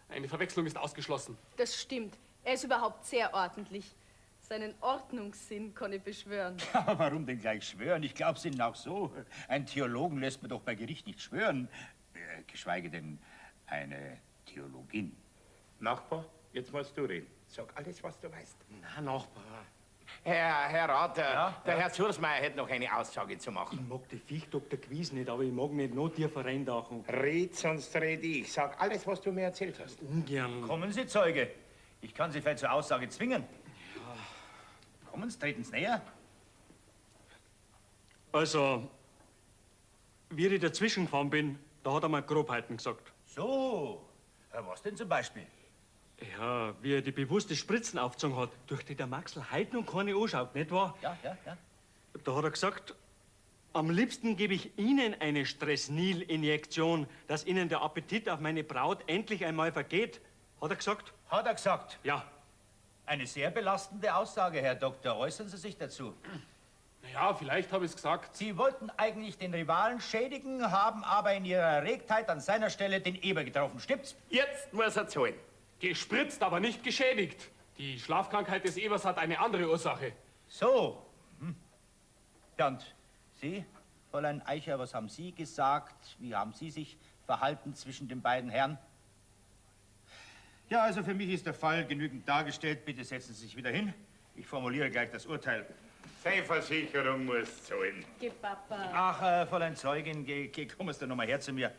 Eine Verwechslung ist ausgeschlossen. Das stimmt. Er ist überhaupt sehr ordentlich. Seinen Ordnungssinn kann ich beschwören. Ja, warum denn gleich schwören? Ich glaub's Ihnen auch so. Ein Theologen lässt man doch bei Gericht nicht schwören. Geschweige denn eine Theologin. Nachbar, jetzt musst du reden. Sag alles, was du weißt. Na, Nachbar. Herr Rat, der Herr Zursmeier hätte noch eine Aussage zu machen. Ich mag die Viech-Doktor gewiss nicht, aber ich mag nicht noch tiefer reintauchen. Red, sonst red ich. Sag alles, was du mir erzählt hast. Ungern. Kommen Sie, Zeuge. Ich kann Sie vielleicht zur Aussage zwingen. Ja. Kommen Sie, treten Sie näher. Also, wie ich dazwischen gefahren bin, da hat er mal Grobheiten gesagt. So, was denn zum Beispiel? Ja, wie er die bewusste Spritzen aufgezogen hat, durch die der Maxl heute noch keine anschaut, nicht wahr? Ja, ja, ja. Da hat er gesagt, am liebsten gebe ich Ihnen eine Stresnil-Injektion, dass Ihnen der Appetit auf meine Braut endlich einmal vergeht. Hat er gesagt? Hat er gesagt? Ja. Eine sehr belastende Aussage, Herr Doktor. Äußern Sie sich dazu. Naja, vielleicht habe ich es gesagt. Sie wollten eigentlich den Rivalen schädigen, haben aber in Ihrer Erregtheit an seiner Stelle den Eber getroffen. Stimmt's? Jetzt muss er zahlen. Gespritzt, aber nicht geschädigt. Die Schlafkrankheit des Evers hat eine andere Ursache. So. Hm. Ja, und Sie, Fräulein Eicher, was haben Sie gesagt? Wie haben Sie sich verhalten zwischen den beiden Herren? Ja, also für mich ist der Fall genügend dargestellt. Bitte setzen Sie sich wieder hin. Ich formuliere gleich das Urteil. Seine Versicherung muss zahlen. Geh, Papa. Ach, Fräulein Zeugin, geh, komm du noch mal her zu mir.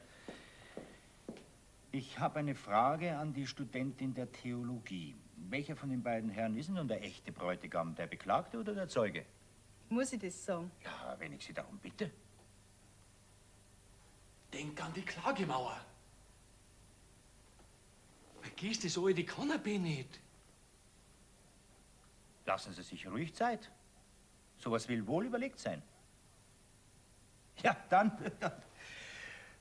Ich habe eine Frage an die Studentin der Theologie. Welcher von den beiden Herren ist denn nun der echte Bräutigam? Der Beklagte oder der Zeuge? Muss ich das sagen? Ja, wenn ich Sie darum bitte. Denk an die Klagemauer. Vergiss das alte Kanapee nicht. Lassen Sie sich ruhig Zeit. Sowas will wohl überlegt sein. Ja, dann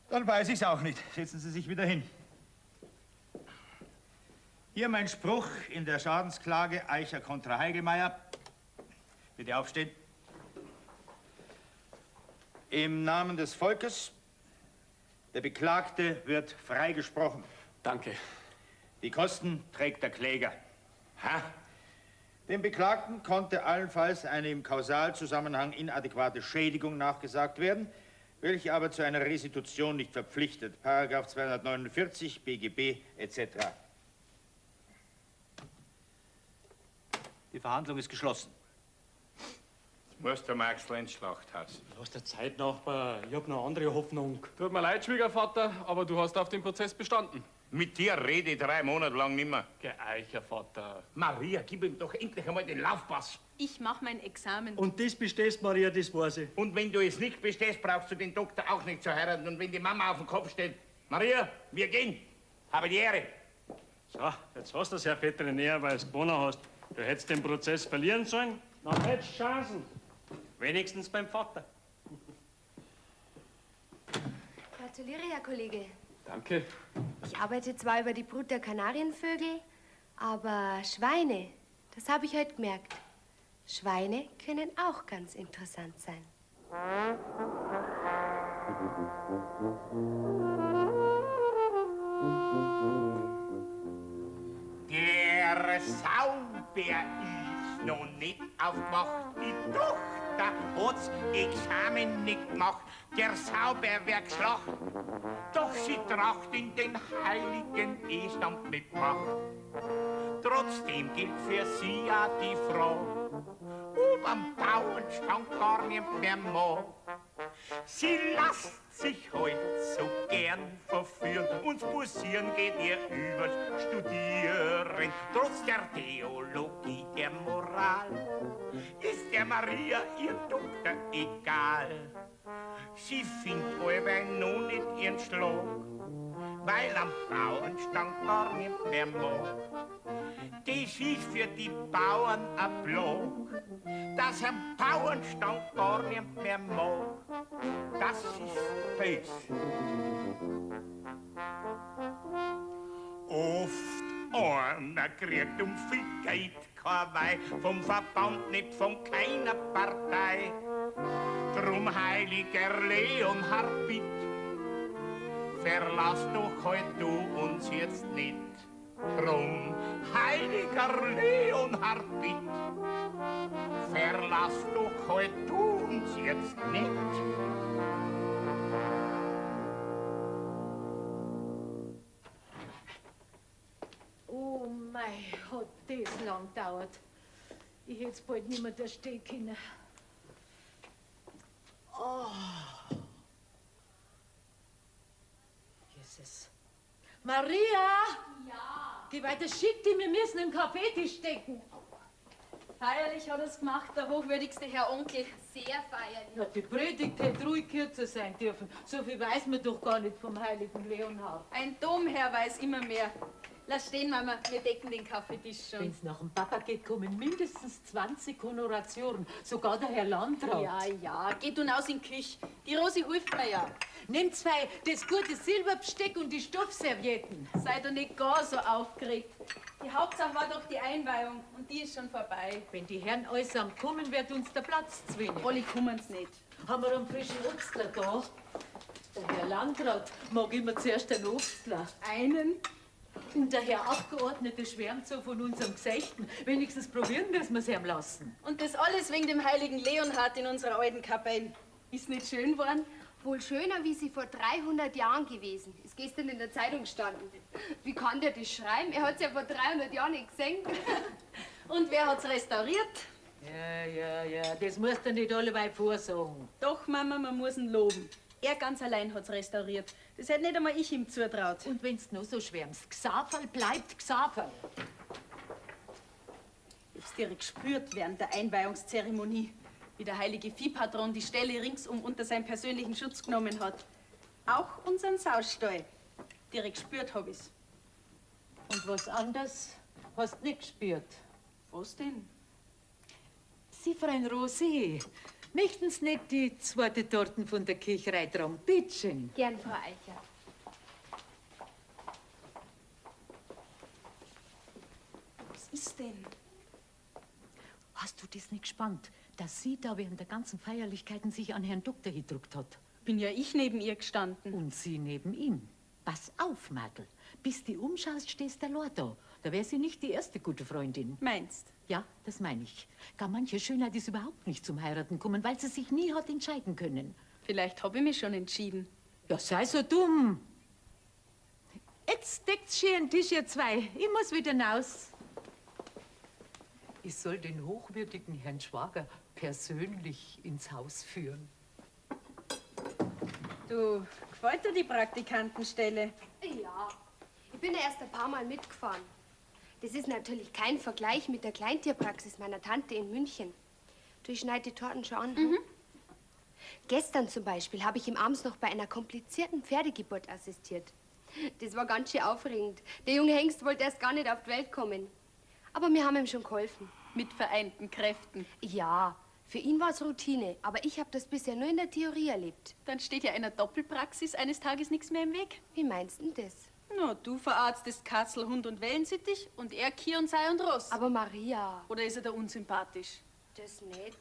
weiß ich's auch nicht. Setzen Sie sich wieder hin. Hier mein Spruch in der Schadensklage Eicher kontra Heigelmeier. Bitte aufstehen. Im Namen des Volkes, der Beklagte wird freigesprochen. Danke. Die Kosten trägt der Kläger. Ha? Dem Beklagten konnte allenfalls eine im Kausalzusammenhang inadäquate Schädigung nachgesagt werden, welche aber zu einer Restitution nicht verpflichtet. Paragraph 249 BGB etc. Die Verhandlung ist geschlossen. Jetzt musst du Maxl ins Schlachthaus. Lass dir Zeit, Nachbar. Ich hab noch andere Hoffnung. Tut mir leid, Schwiegervater, aber du hast auf dem Prozess bestanden. Mit dir rede ich 3 Monate lang nimmer. Geh, Eicher, Vater. Maria, gib ihm doch endlich einmal den Laufpass. Ich mach mein Examen. Und das bestehst, Maria, das weiß ich. Und wenn du es nicht bestehst, brauchst du den Doktor auch nicht zu heiraten. Und wenn die Mama auf den Kopf steht, Maria, wir gehen. Habe die Ehre. So, jetzt hast du das, Herr Veterinär, weil du gewonnen hast. Du hättest den Prozess verlieren sollen, dann hättest du Chancen. Wenigstens beim Vater. Gratuliere, Herr Kollege. Danke. Ich arbeite zwar über die Brut der Kanarienvögel, aber Schweine, das habe ich heute gemerkt. Schweine können auch ganz interessant sein. Der Saubär ist noch nicht aufgewacht, die Tochter hat's Examen nicht gemacht, der Saubär wär geschlacht. Doch sie tracht in den heiligen Estand mitmacht. Trotzdem gilt für sie ja die Frage, ob am Bauernstand gar niemand mehr mag. Sie lasst sich heut so gern verführen, uns Bussieren geht ihr übers Studieren. Trotz der Theologie der Moral ist der Maria ihr Doktor egal. Sie findet allweil noch nicht ihren Schlag, weil am Bauernstand gar niemand mehr mag. Das ist für die Bauern ein Plag, dass am Bauernstand gar niemand mehr mag. Das ist bös. Oft einer kriegt um viel Geld kein Weih, vom Verband nicht, von keiner Partei. Drum, heiliger Leonhard, bitt, verlass doch heut du uns jetzt nicht. Drum, heiliger Leonhard, bitt, verlass doch heut du uns jetzt nicht. Oh mei, hat das lang gedauert. Ich hätt's bald nicht mehr da stehen können. Oh. Jesus. Maria! Ja? Geh weiter, schick dich, wir müssen im Kaffeetisch stecken. Feierlich hat er's gemacht, der hochwürdigste Herr Onkel. Sehr feierlich. Na, die Predigt hätte ruhig kürzer sein dürfen. So viel weiß man doch gar nicht vom heiligen Leonhard. Ein Domherr weiß immer mehr. Lass stehen, Mama, wir decken den Kaffeetisch schon. Wenn's nach dem Papa geht, kommen mindestens 20 Honoratioren. Sogar der Herr Landrat. Ja, ja, geh du hinaus in die Küche. Die Rosi hilft mir ja. Nimm zwei, das gute Silberbesteck und die Stoffservietten. Sei doch nicht gar so aufgeregt. Die Hauptsache war doch die Einweihung und die ist schon vorbei. Wenn die Herren allesamt kommen, wird uns der Platz zu wenig. Alle kommen's nicht. Haben wir einen frischen Obstler da? Der Herr Landrat mag immer zuerst einen Obstler. Einen? Und der Herr Abgeordnete schwärmt so von unserem Gesechten. Wenigstens probieren müssen wir's ihm lassen. Und das alles wegen dem heiligen Leonhard in unserer alten Kapelle. Ist nicht schön geworden? Wohl schöner, wie sie vor 300 Jahren gewesen. Ist gestern in der Zeitung gestanden. Wie kann der das schreiben? Er hat's ja vor 300 Jahren nicht gesehen. Und wer hat's restauriert? Ja, ja, ja, das musst du nicht alleweil vorsagen. Doch, Mama, man muss ihn loben. Er ganz allein hat's restauriert. Das hätte nicht einmal ich ihm zutraut. Und wenn's noch so schwärmst, Xaverl bleibt Xaverl. Ich hab's direkt gespürt während der Einweihungszeremonie, wie der heilige Viehpatron die Ställe ringsum unter seinen persönlichen Schutz genommen hat. Auch unseren Saustall. Direkt gespürt hab ich's. Und was anderes hast du nicht gespürt? Was denn? Sie, Fräulein Rosi, möchten Sie nicht die zweite Torten von der Kircherei tragen? Bittschön. Gern, Frau Eicher. Was ist denn? Hast du das nicht gespannt, dass sie da während der ganzen Feierlichkeiten sich an Herrn Doktor gedruckt hat? Bin ja ich neben ihr gestanden. Und sie neben ihm. Pass auf, Madel. Bis die umschaust, stehst du allein da. Da wär sie nicht die erste gute Freundin. Meinst? Ja, das meine ich. Gar manche Schönheit ist überhaupt nicht zum Heiraten gekommen, weil sie sich nie hat entscheiden können. Vielleicht hab ich mich schon entschieden. Ja, sei so dumm. Jetzt deckt's schön den Tisch, ihr zwei. Ich muss wieder hinaus. Ich soll den hochwürdigen Herrn Schwager persönlich ins Haus führen. Du, gefällt dir die Praktikantenstelle? Ja, ich bin da erst ein paar Mal mitgefahren. Das ist natürlich kein Vergleich mit der Kleintierpraxis meiner Tante in München. Du, ich schneide die Torten schon an. Mhm. Gestern zum Beispiel habe ich ihm abends noch bei einer komplizierten Pferdegeburt assistiert. Das war ganz schön aufregend. Der junge Hengst wollte erst gar nicht auf die Welt kommen. Aber wir haben ihm schon geholfen. Mit vereinten Kräften. Ja, für ihn war es Routine. Aber ich habe das bisher nur in der Theorie erlebt. Dann steht ja einer Doppelpraxis eines Tages nichts mehr im Weg. Wie meinst du denn das? Na, du verarztest Katzel, Hund und Wellensittich und er Kier und Sei und Ross. Aber Maria... Oder ist er da unsympathisch? Das nicht.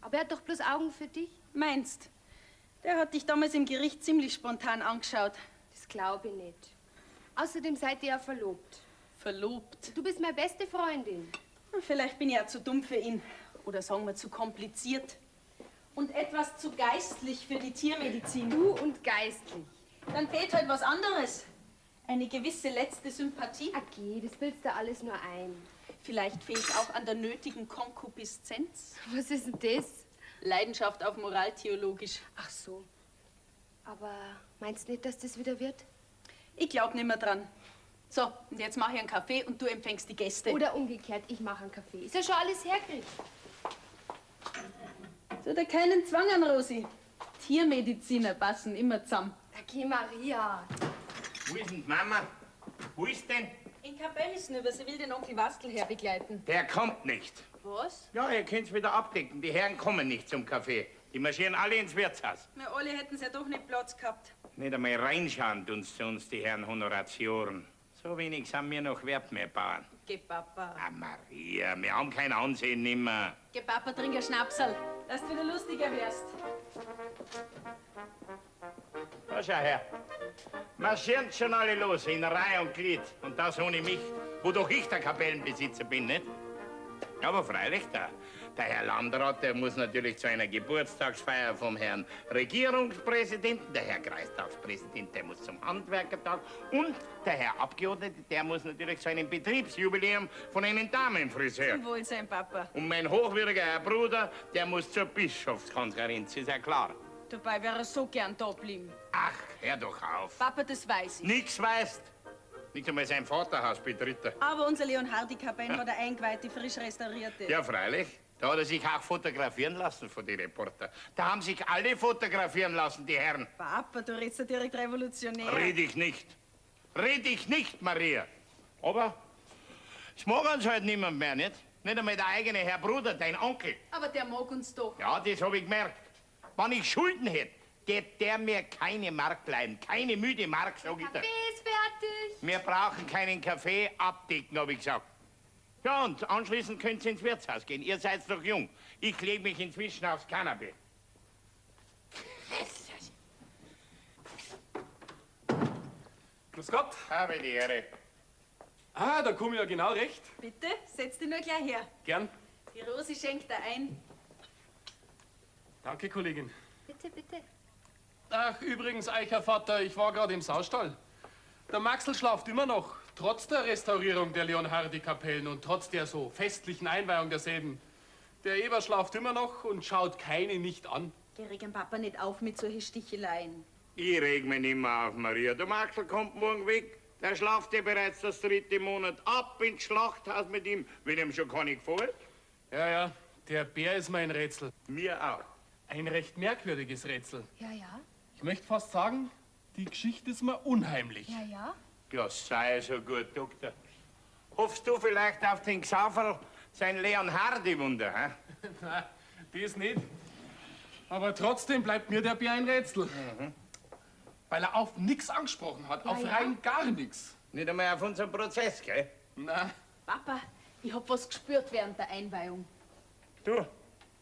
Aber er hat doch bloß Augen für dich. Meinst? Der hat dich damals im Gericht ziemlich spontan angeschaut. Das glaube ich nicht. Außerdem seid ihr ja verlobt. Verlobt? Du bist meine beste Freundin. Vielleicht bin ich ja zu dumm für ihn. Oder sagen wir zu kompliziert. Und etwas zu geistlich für die Tiermedizin. Du und geistlich. Dann fehlt halt was anderes. Eine gewisse letzte Sympathie. Okay, das bildest du alles nur ein. Vielleicht fehlt auch an der nötigen Konkupiszenz. Was ist denn das? Leidenschaft auf moraltheologisch. Ach so. Aber meinst du nicht, dass das wieder wird? Ich glaub nimmer dran. So, und jetzt mach ich einen Kaffee und du empfängst die Gäste. Oder umgekehrt, ich mache einen Kaffee. Ist ja schon alles hergekriegt. Tu dir keinen Zwang an, Rosi. Tiermediziner passen immer zusammen. Okay, Maria. Wo ist denn die Mama? Wo ist denn? In Kapelle ist über, sie will den Onkel Wastel herbegleiten. Der kommt nicht. Was? Ja, ihr könnt's wieder abdecken. Die Herren kommen nicht zum Kaffee. Die marschieren alle ins Wirtshaus. Na, alle hätten's ja doch nicht Platz gehabt. Nicht einmal reinschauen tun's zu uns, die Herren Honoratioren. So wenig sind wir noch wert, wir Bauern. Geh, Papa. Ah, Maria, wir haben kein Ansehen nimmer. Geh, Papa, trink ein Schnapsal, dass du wieder lustiger wirst. Da schau her. Marschieren schon alle los, in Reihe und Glied. Und das ohne mich, wo doch ich der Kapellenbesitzer bin, nicht? Aber freilich, der Herr Landrat, der muss natürlich zu einer Geburtstagsfeier vom Herrn Regierungspräsidenten, der Herr Kreistagspräsident, der muss zum Handwerkertag und der Herr Abgeordnete, der muss natürlich zu einem Betriebsjubiläum von einem Damenfriseur. Zum Wohlsein, Papa. Und mein hochwürdiger Herr Bruder, der muss zur Bischofskonferenz, ist ja klar. Dabei wäre er so gern da geblieben. Ach, hör doch auf. Papa, das weiß ich. Nix weißt. Nicht einmal sein Vaterhaus betritt er. Aber unser Leonhardi-Kapelle hat er eingeweihte, frisch restaurierte. Ja, freilich. Da hat er sich auch fotografieren lassen von den Reporter. Da haben sich alle fotografieren lassen, die Herren. Papa, du redest ja direkt revolutionär. Red ich nicht. Red ich nicht, Maria. Aber es mag uns halt niemand mehr, nicht? Nicht einmal der eigene Herr Bruder, dein Onkel. Aber der mag uns doch. Ja, das hab ich gemerkt. Wenn ich Schulden hätte, tät der mir keine Mark leihen. Keine müde Mark, sag ich dir. Kaffee ist fertig. Wir brauchen keinen Kaffee, abdecken, hab ich gesagt. Ja, und anschließend könnt ihr ins Wirtshaus gehen. Ihr seid noch jung. Ich lege mich inzwischen aufs Kanapee. Grüß Gott. Habe die Ehre. Ah, da komme ich ja genau recht. Bitte, setz dich nur gleich her. Gern. Die Rosi schenkt dir ein. Danke, Kollegin. Bitte, bitte. Ach, übrigens, Eichervater, ich war gerade im Saustall. Der Maxl schlaft immer noch, trotz der Restaurierung der Leonhardi-Kapellen und trotz der so festlichen Einweihung derselben. Der Eber schlaft immer noch und schaut keine nicht an. Geh, reg den Papa nicht auf mit solchen Sticheleien. Ich reg mich nicht mehr auf, Maria. Der Maxl kommt morgen weg. Der schlaft ja bereits das dritte Monat. Ab ins Schlachthaus mit ihm, wenn ihm schon gar nicht gefällt. Ja, ja, der Bär ist mein Rätsel. Mir auch. Ein recht merkwürdiges Rätsel. Ja, ja. Ich möchte fast sagen, die Geschichte ist mir unheimlich. Ja, ja. Ja, sei so gut, Doktor. Hoffst du vielleicht auf den Xaverl sein Leonhardi-Wunder, hä? Nein, das nicht. Aber trotzdem bleibt mir der Bär ein Rätsel. Mhm. Weil er auf nichts angesprochen hat, Ja, auf ja. rein gar nichts. Nicht einmal auf unseren Prozess, gell? Na, Papa, ich hab was gespürt während der Einweihung. Du?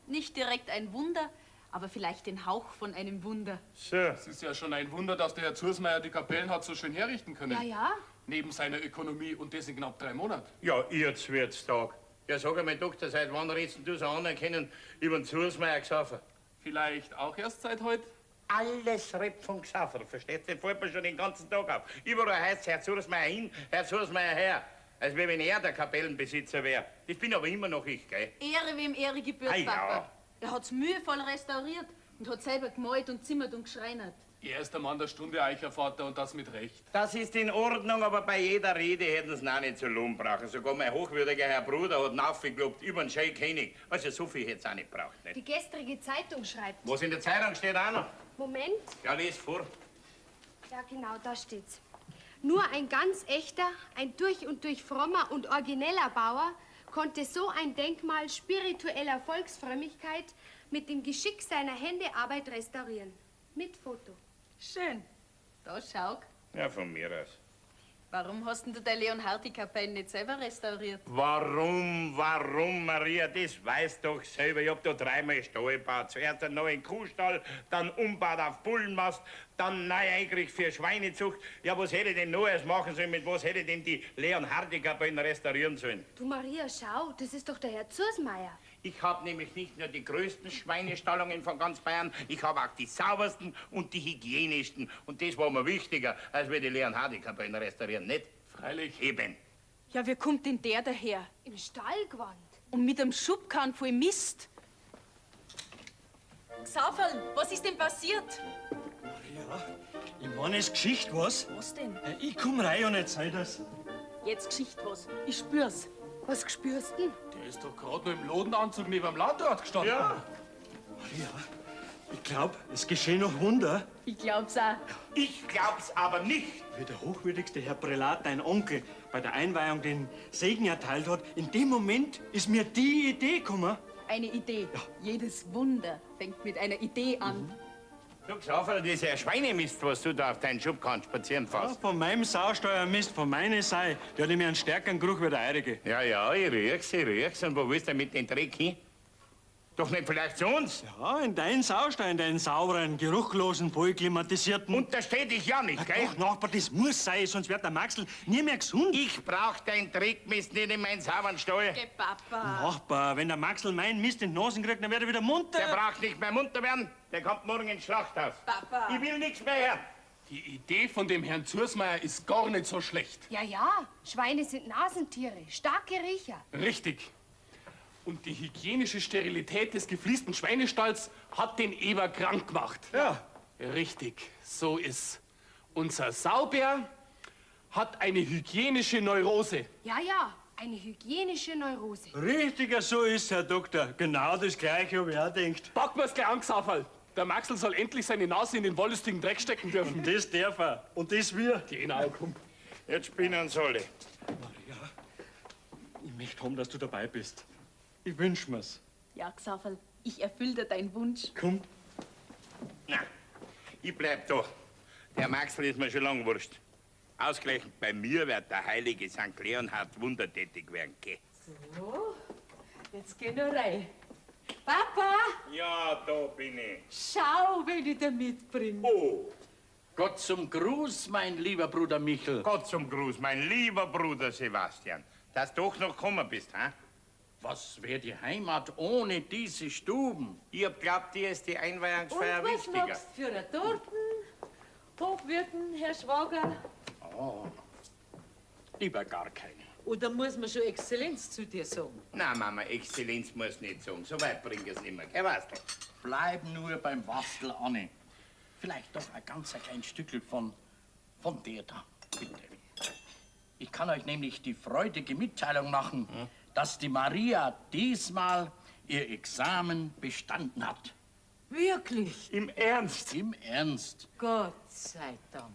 Nicht direkt ein Wunder, aber vielleicht den Hauch von einem Wunder. So. es ist ja schon ein Wunder, dass der Herr Zursmeier die Kapellen hat so schön herrichten können. Ja, ja. Neben seiner Ökonomie und das in knapp 3 Monaten. Ja, jetzt wird's Tag. Ja, sag einmal, Doktor, seit wann redst denn du so anerkennen über den Zursmeier gesoffen? Vielleicht auch erst seit heute? Alles rebt vom Xaver, verstehst du? Das fällt mir schon den ganzen Tag auf. Überall heißt Herr Zursmeier hin, Herr Zursmeier her. Als wenn er der Kapellenbesitzer wäre. Das bin aber immer noch ich, gell? Ehre wem Ehre gebührt, Ah, ja. Papa. Er hat's mühevoll restauriert und hat selber gemalt und zimmert und geschreinert. Er ist der Mann der Stunde, Eichervater, und das mit Recht. Das ist in Ordnung, aber bei jeder Rede hätten sie ihn auch nicht zu Lohn brauchen. Sogar mein hochwürdiger Herr Bruder hat nachgelobt über den Schei König. Also so viel hätte es auch nicht braucht, nicht? Die gestrige Zeitung schreibt. Was in der Zeitung steht auch noch. Moment. Ja, lies vor. Ja, genau, da steht's. Nur ein ganz echter, ein durch und durch frommer und origineller Bauer konnte so ein Denkmal spiritueller Volksfrömmigkeit mit dem Geschick seiner Händearbeit restaurieren. Mit Foto. Schön. Da schau. Ja, von mir aus. Warum hast denn du deine Leonhardi-Kapellen nicht selber restauriert? Warum, warum, Maria, das weißt doch selber. Ich hab da dreimal Stall gebaut. Zuerst einen neuen Kuhstall, dann umbaut auf Bullenmast, dann neu eingerichtet für Schweinezucht. Ja, was hätte ich denn noch erst machen sollen? Mit was hätte ich denn die Leonhardi-Kapellen restaurieren sollen? Du, Maria, schau, das ist doch der Herr Zursmeier. Ich habe nämlich nicht nur die größten Schweinestallungen von ganz Bayern, ich habe auch die saubersten und die hygienischsten. Und das war mir wichtiger, als wir die Leonhardi-Kapellen restaurieren, nicht? Freilich. Eben. Ja, wie kommt denn der daher? Im Stallgewand. Und mit einem Schubkarren voll Mist. Xaverl, was ist denn passiert? Ja, ich meine, es Geschichte was. Was denn? Ich komm rein und erzähl das. Jetzt Geschichte was. Ich spür's. Was spürst denn? Der ist doch gerade noch im Lodenanzug neben dem Landrat gestanden. Ja. Maria, ich glaub, es geschehen noch Wunder. Ich glaub's auch. Ich glaub's aber nicht. Wie der hochwürdigste Herr Prälat, dein Onkel, bei der Einweihung den Segen erteilt hat, in dem Moment ist mir die Idee gekommen. Eine Idee. Jedes Wunder fängt mit einer Idee an. Du, Xaverl, das ist ja Schweinemist, was du da auf deinen Schubkarren spazieren Ja, fährst. von meinem Sausteuermist, von meiner Sei, der hat mir einen stärkeren Geruch wie der Eurige. Ja, ja, ich riech's, ich riech's. Und wo willst du mit dem Dreck hin? Doch nicht vielleicht zu uns? Ja, in deinen Saustall, in deinen sauberen, geruchlosen, vollklimatisierten. Untersteh dich ja nicht, gell? Doch, Nachbar, das muss sein, sonst wird der Maxl nie mehr gesund. Ich brauch deinen Dreckmist nicht in meinen sauberen Stall. Geh, Papa. Nachbar, wenn der Maxl meinen Mist in die Nasen kriegt, dann wird er wieder munter. Der braucht nicht mehr munter werden, der kommt morgen ins Schlachthaus. Papa. Ich will nichts mehr hören. Die Idee von dem Herrn Zursmeier ist gar nicht so schlecht. Ja, ja, Schweine sind Nasentiere, starke Riecher. Richtig. Und die hygienische Sterilität des gefliesten Schweinestalls hat den Eber krank gemacht. Ja. Richtig, so ist. Unser Saubär hat eine hygienische Neurose. Ja, ja, eine hygienische Neurose. Richtiger so ist, Herr Doktor. Genau das Gleiche habe ich auch gedacht. Packen wir's gleich an, Xaverl. Der Maxl soll endlich seine Nase in den wollüstigen Dreck stecken dürfen. Das darf er. Und das wir. Genau, komm. Jetzt spinnen soll ich. Maria, ich möchte haben, dass du dabei bist. Ich wünsch mir's. Ja, Xaverl, ich erfüll dir deinen Wunsch. Komm. Na, ich bleib da. Der Maxl ist mir schon lang wurscht. Ausgerechnet bei mir wird der heilige St. Leonhard wundertätig werden, gell? So, jetzt geh nur rein. Papa, Ja, da bin ich. schau, wen ich dir mitbring. Oh, Gott zum Gruß, mein lieber Bruder Michel. Gott zum Gruß, mein lieber Bruder Sebastian. Dass du doch noch gekommen bist, ha? Was wäre die Heimat ohne diese Stuben? Ich hab glaubt, dir ist die Einweihungsfeier Und was wichtiger. magst du für eine Torten? Hochwürden, Herr Schwager? Oh, lieber gar keine. Oder muss man schon Exzellenz zu dir sagen? Na, Mama, Exzellenz muss nicht sagen. So weit bring ich's nicht mehr, gell, weißt du? Bleib nur beim Wastel, Anne. Vielleicht doch ein ganz ein klein Stückel von der da, bitte. Ich kann euch nämlich die freudige Mitteilung machen, dass die Maria diesmal ihr Examen bestanden hat. Wirklich? Im Ernst? Im Ernst. Gott sei Dank.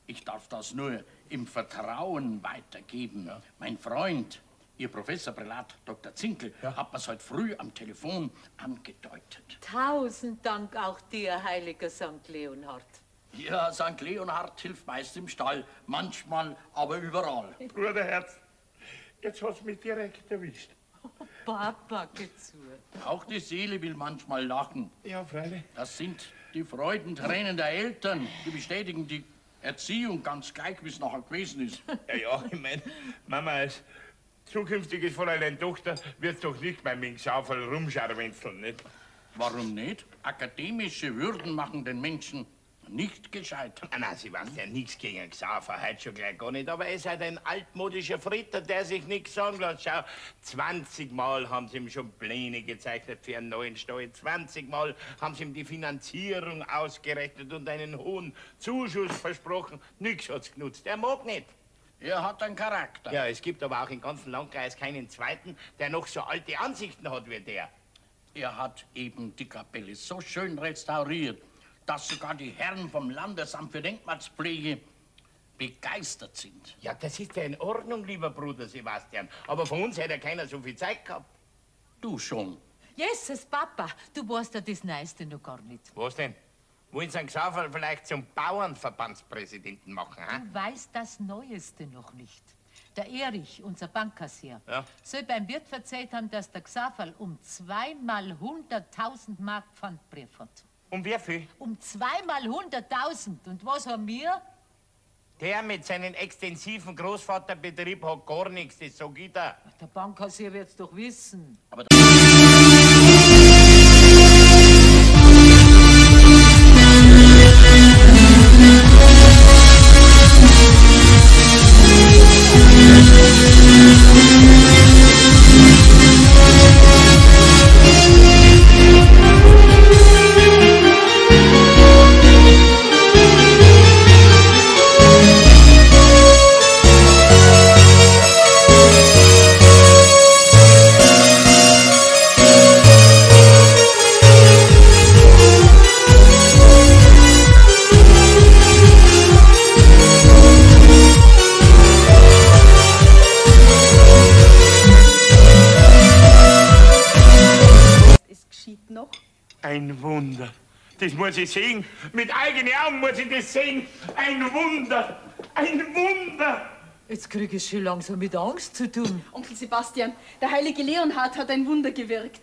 Ich darf das nur im Vertrauen weitergeben. Ja. Mein Freund, Ihr Professor Prälat Dr. Zinkel, hat mir's heute früh am Telefon angedeutet. Tausend Dank auch dir, heiliger St. Leonhard. Ja, St. Leonhard hilft meist im Stall, manchmal aber überall. Bruderherz, jetzt hat's mich direkt erwischt. Papa, geh zu. Auch die Seele will manchmal lachen. Ja, freilich. Das sind die Freudentränen der Eltern, die bestätigen die Erziehung ganz gleich, wie es nachher gewesen ist. Ja, ja, ich mein, Mama, als zukünftiges Fräulein Tochter wird's doch nicht mehr mit dem Schaufel rumscharwenzeln, nicht? Warum nicht? Akademische Würden machen den Menschen nicht gescheit. Ah, nein, Sebastian, nichts gegen den Xaver, heute schon gleich gar nicht. Aber er ist halt ein altmodischer Fritter, der sich nichts sagen lässt. Schau, 20 Mal haben sie ihm schon Pläne gezeichnet für einen neuen Stall. 20 Mal haben sie ihm die Finanzierung ausgerechnet und einen hohen Zuschuss versprochen. Nix hat's genutzt. Er mag nicht. Er hat einen Charakter. Ja, es gibt aber auch im ganzen Landkreis keinen zweiten, der noch so alte Ansichten hat wie der. Er hat eben die Kapelle so schön restauriert, dass sogar die Herren vom Landesamt für Denkmalspflege begeistert sind. Ja, das ist ja in Ordnung, lieber Bruder Sebastian. Aber von uns hätte ja keiner so viel Zeit gehabt. Du schon. Jesus, Papa, du weißt ja das Neueste noch gar nicht. Was denn? Wollen Sie einen Xaver vielleicht zum Bauernverbandspräsidenten machen, hä? Du weißt das Neueste noch nicht. Der Erich, unser Bankkassier, ja, soll beim Wirt verzählt haben, dass der Xaverl um 2 mal 100.000 Mark Pfandbrief hat. Um wie viel? Um 2 mal 100.000. Und was haben wir? Der mit seinem extensiven Großvaterbetrieb hat gar nichts, das sag ich dir. Der Bankkassier wird's doch wissen. Aber Ein Wunder. Das muss ich sehen. Mit eigenen Augen muss ich das sehen. Ein Wunder. Ein Wunder. Jetzt krieg ich schon langsam mit Angst zu tun. Onkel Sebastian, der heilige Leonhard hat ein Wunder gewirkt.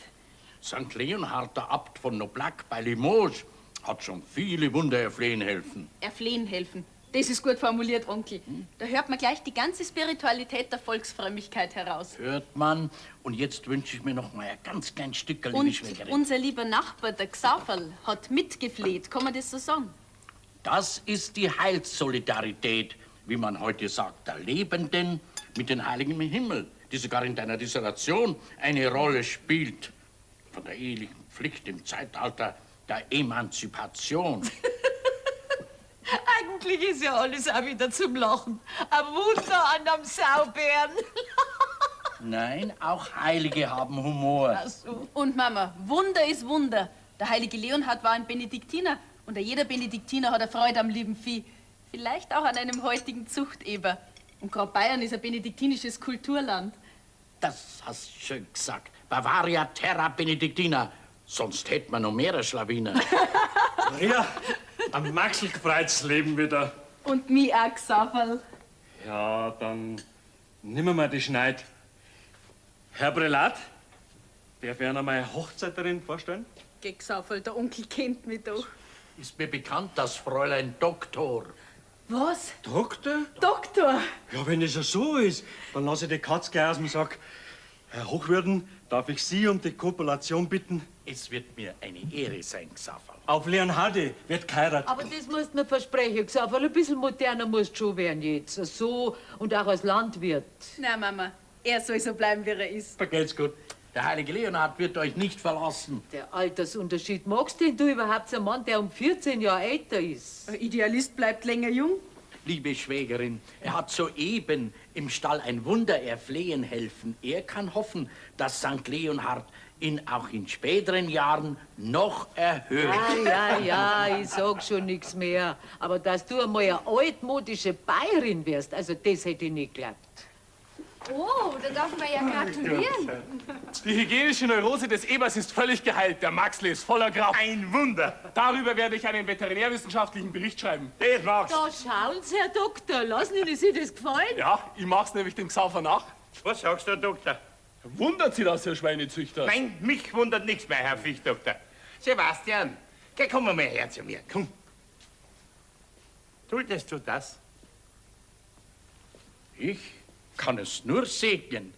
St. Leonhard, der Abt von Noblac bei Limoges, hat schon viele Wunder erflehen helfen. Erflehen helfen. Das ist gut formuliert, Onkel. Da hört man gleich die ganze Spiritualität der Volksfrömmigkeit heraus. Hört man. Und jetzt wünsche ich mir noch mal ein ganz klein Stückerl, liebe Und Schwägerin. unser lieber Nachbar, der Xaverl, hat mitgefleht. Kann man das so sagen? Das ist die Heilssolidarität, wie man heute sagt, der Lebenden mit den Heiligen im Himmel, die sogar in deiner Dissertation eine Rolle spielt. Von der ehelichen Pflicht im Zeitalter der Emanzipation. Eigentlich ist ja alles auch wieder zum Lachen. Ein Wunder an einem Saubären. Nein, auch Heilige haben Humor. Ach so. Und Mama, Wunder ist Wunder. Der heilige Leonhard war ein Benediktiner und jeder Benediktiner hat eine Freude am lieben Vieh. Vielleicht auch an einem heutigen Zuchteber. Und gerade Bayern ist ein benediktinisches Kulturland. Das hast du schön gesagt. Bavaria terra benedictina. Sonst hätten wir noch mehrere Schlawiner. Maria, am Maxl gefreut's Leben wieder. Und mi auch, Xaverl. Ja, dann nehmen wir die Schneid. Herr Prälat, darf ich Ihnen meine Hochzeiterin vorstellen? Geh, Xaverl, der Onkel kennt mich doch. Ist mir bekannt, das Fräulein Doktor. Was? Doktor? Doktor! Ja, wenn es ja so ist, dann lasse ich die Katz gleich aus dem Sack. Herr Hochwürden, darf ich Sie um die Kopulation bitten? Es wird mir eine Ehre sein, Xaverl. Auf Leonhardi wird geheiratet. Aber das musst du mir versprechen, Xaverl. Ein bisschen moderner musst du schon werden jetzt. So und auch als Landwirt. Na, Mama, er soll so bleiben, wie er ist. Da geht's gut. Der heilige Leonhard wird euch nicht verlassen. Der Altersunterschied. Magst denn du überhaupt einen Mann, der um 14 Jahre älter ist? Ein Idealist bleibt länger jung. Liebe Schwägerin, er hat soeben im Stall ein Wunder erflehen helfen. Er kann hoffen, dass St. Leonhard ihn auch in späteren Jahren noch erhört. Ja, ja, ja, ich sag schon nichts mehr. Aber dass du einmal eine altmodische Bayerin wirst, also das hätte ich nicht geglaubt. Oh, da darf man ja gratulieren. Die hygienische Neurose des Ebers ist völlig geheilt. Der Maxli ist voller Kraft. Ein Wunder. Darüber werde ich einen veterinärwissenschaftlichen Bericht schreiben. Das magst. Da schauen Sie, Herr Doktor. Lassen Ihnen Sie das gefallen? Ja, ich mach's nämlich dem Xaver nach. Was sagst du, Doktor? Wundert Sie das, Herr Schweinezüchter? Nein, mich wundert nichts mehr, Herr Viechdoktor. Sebastian, geh, komm mal her zu mir. Komm. Duldest du das? Ich kann es nur segnen.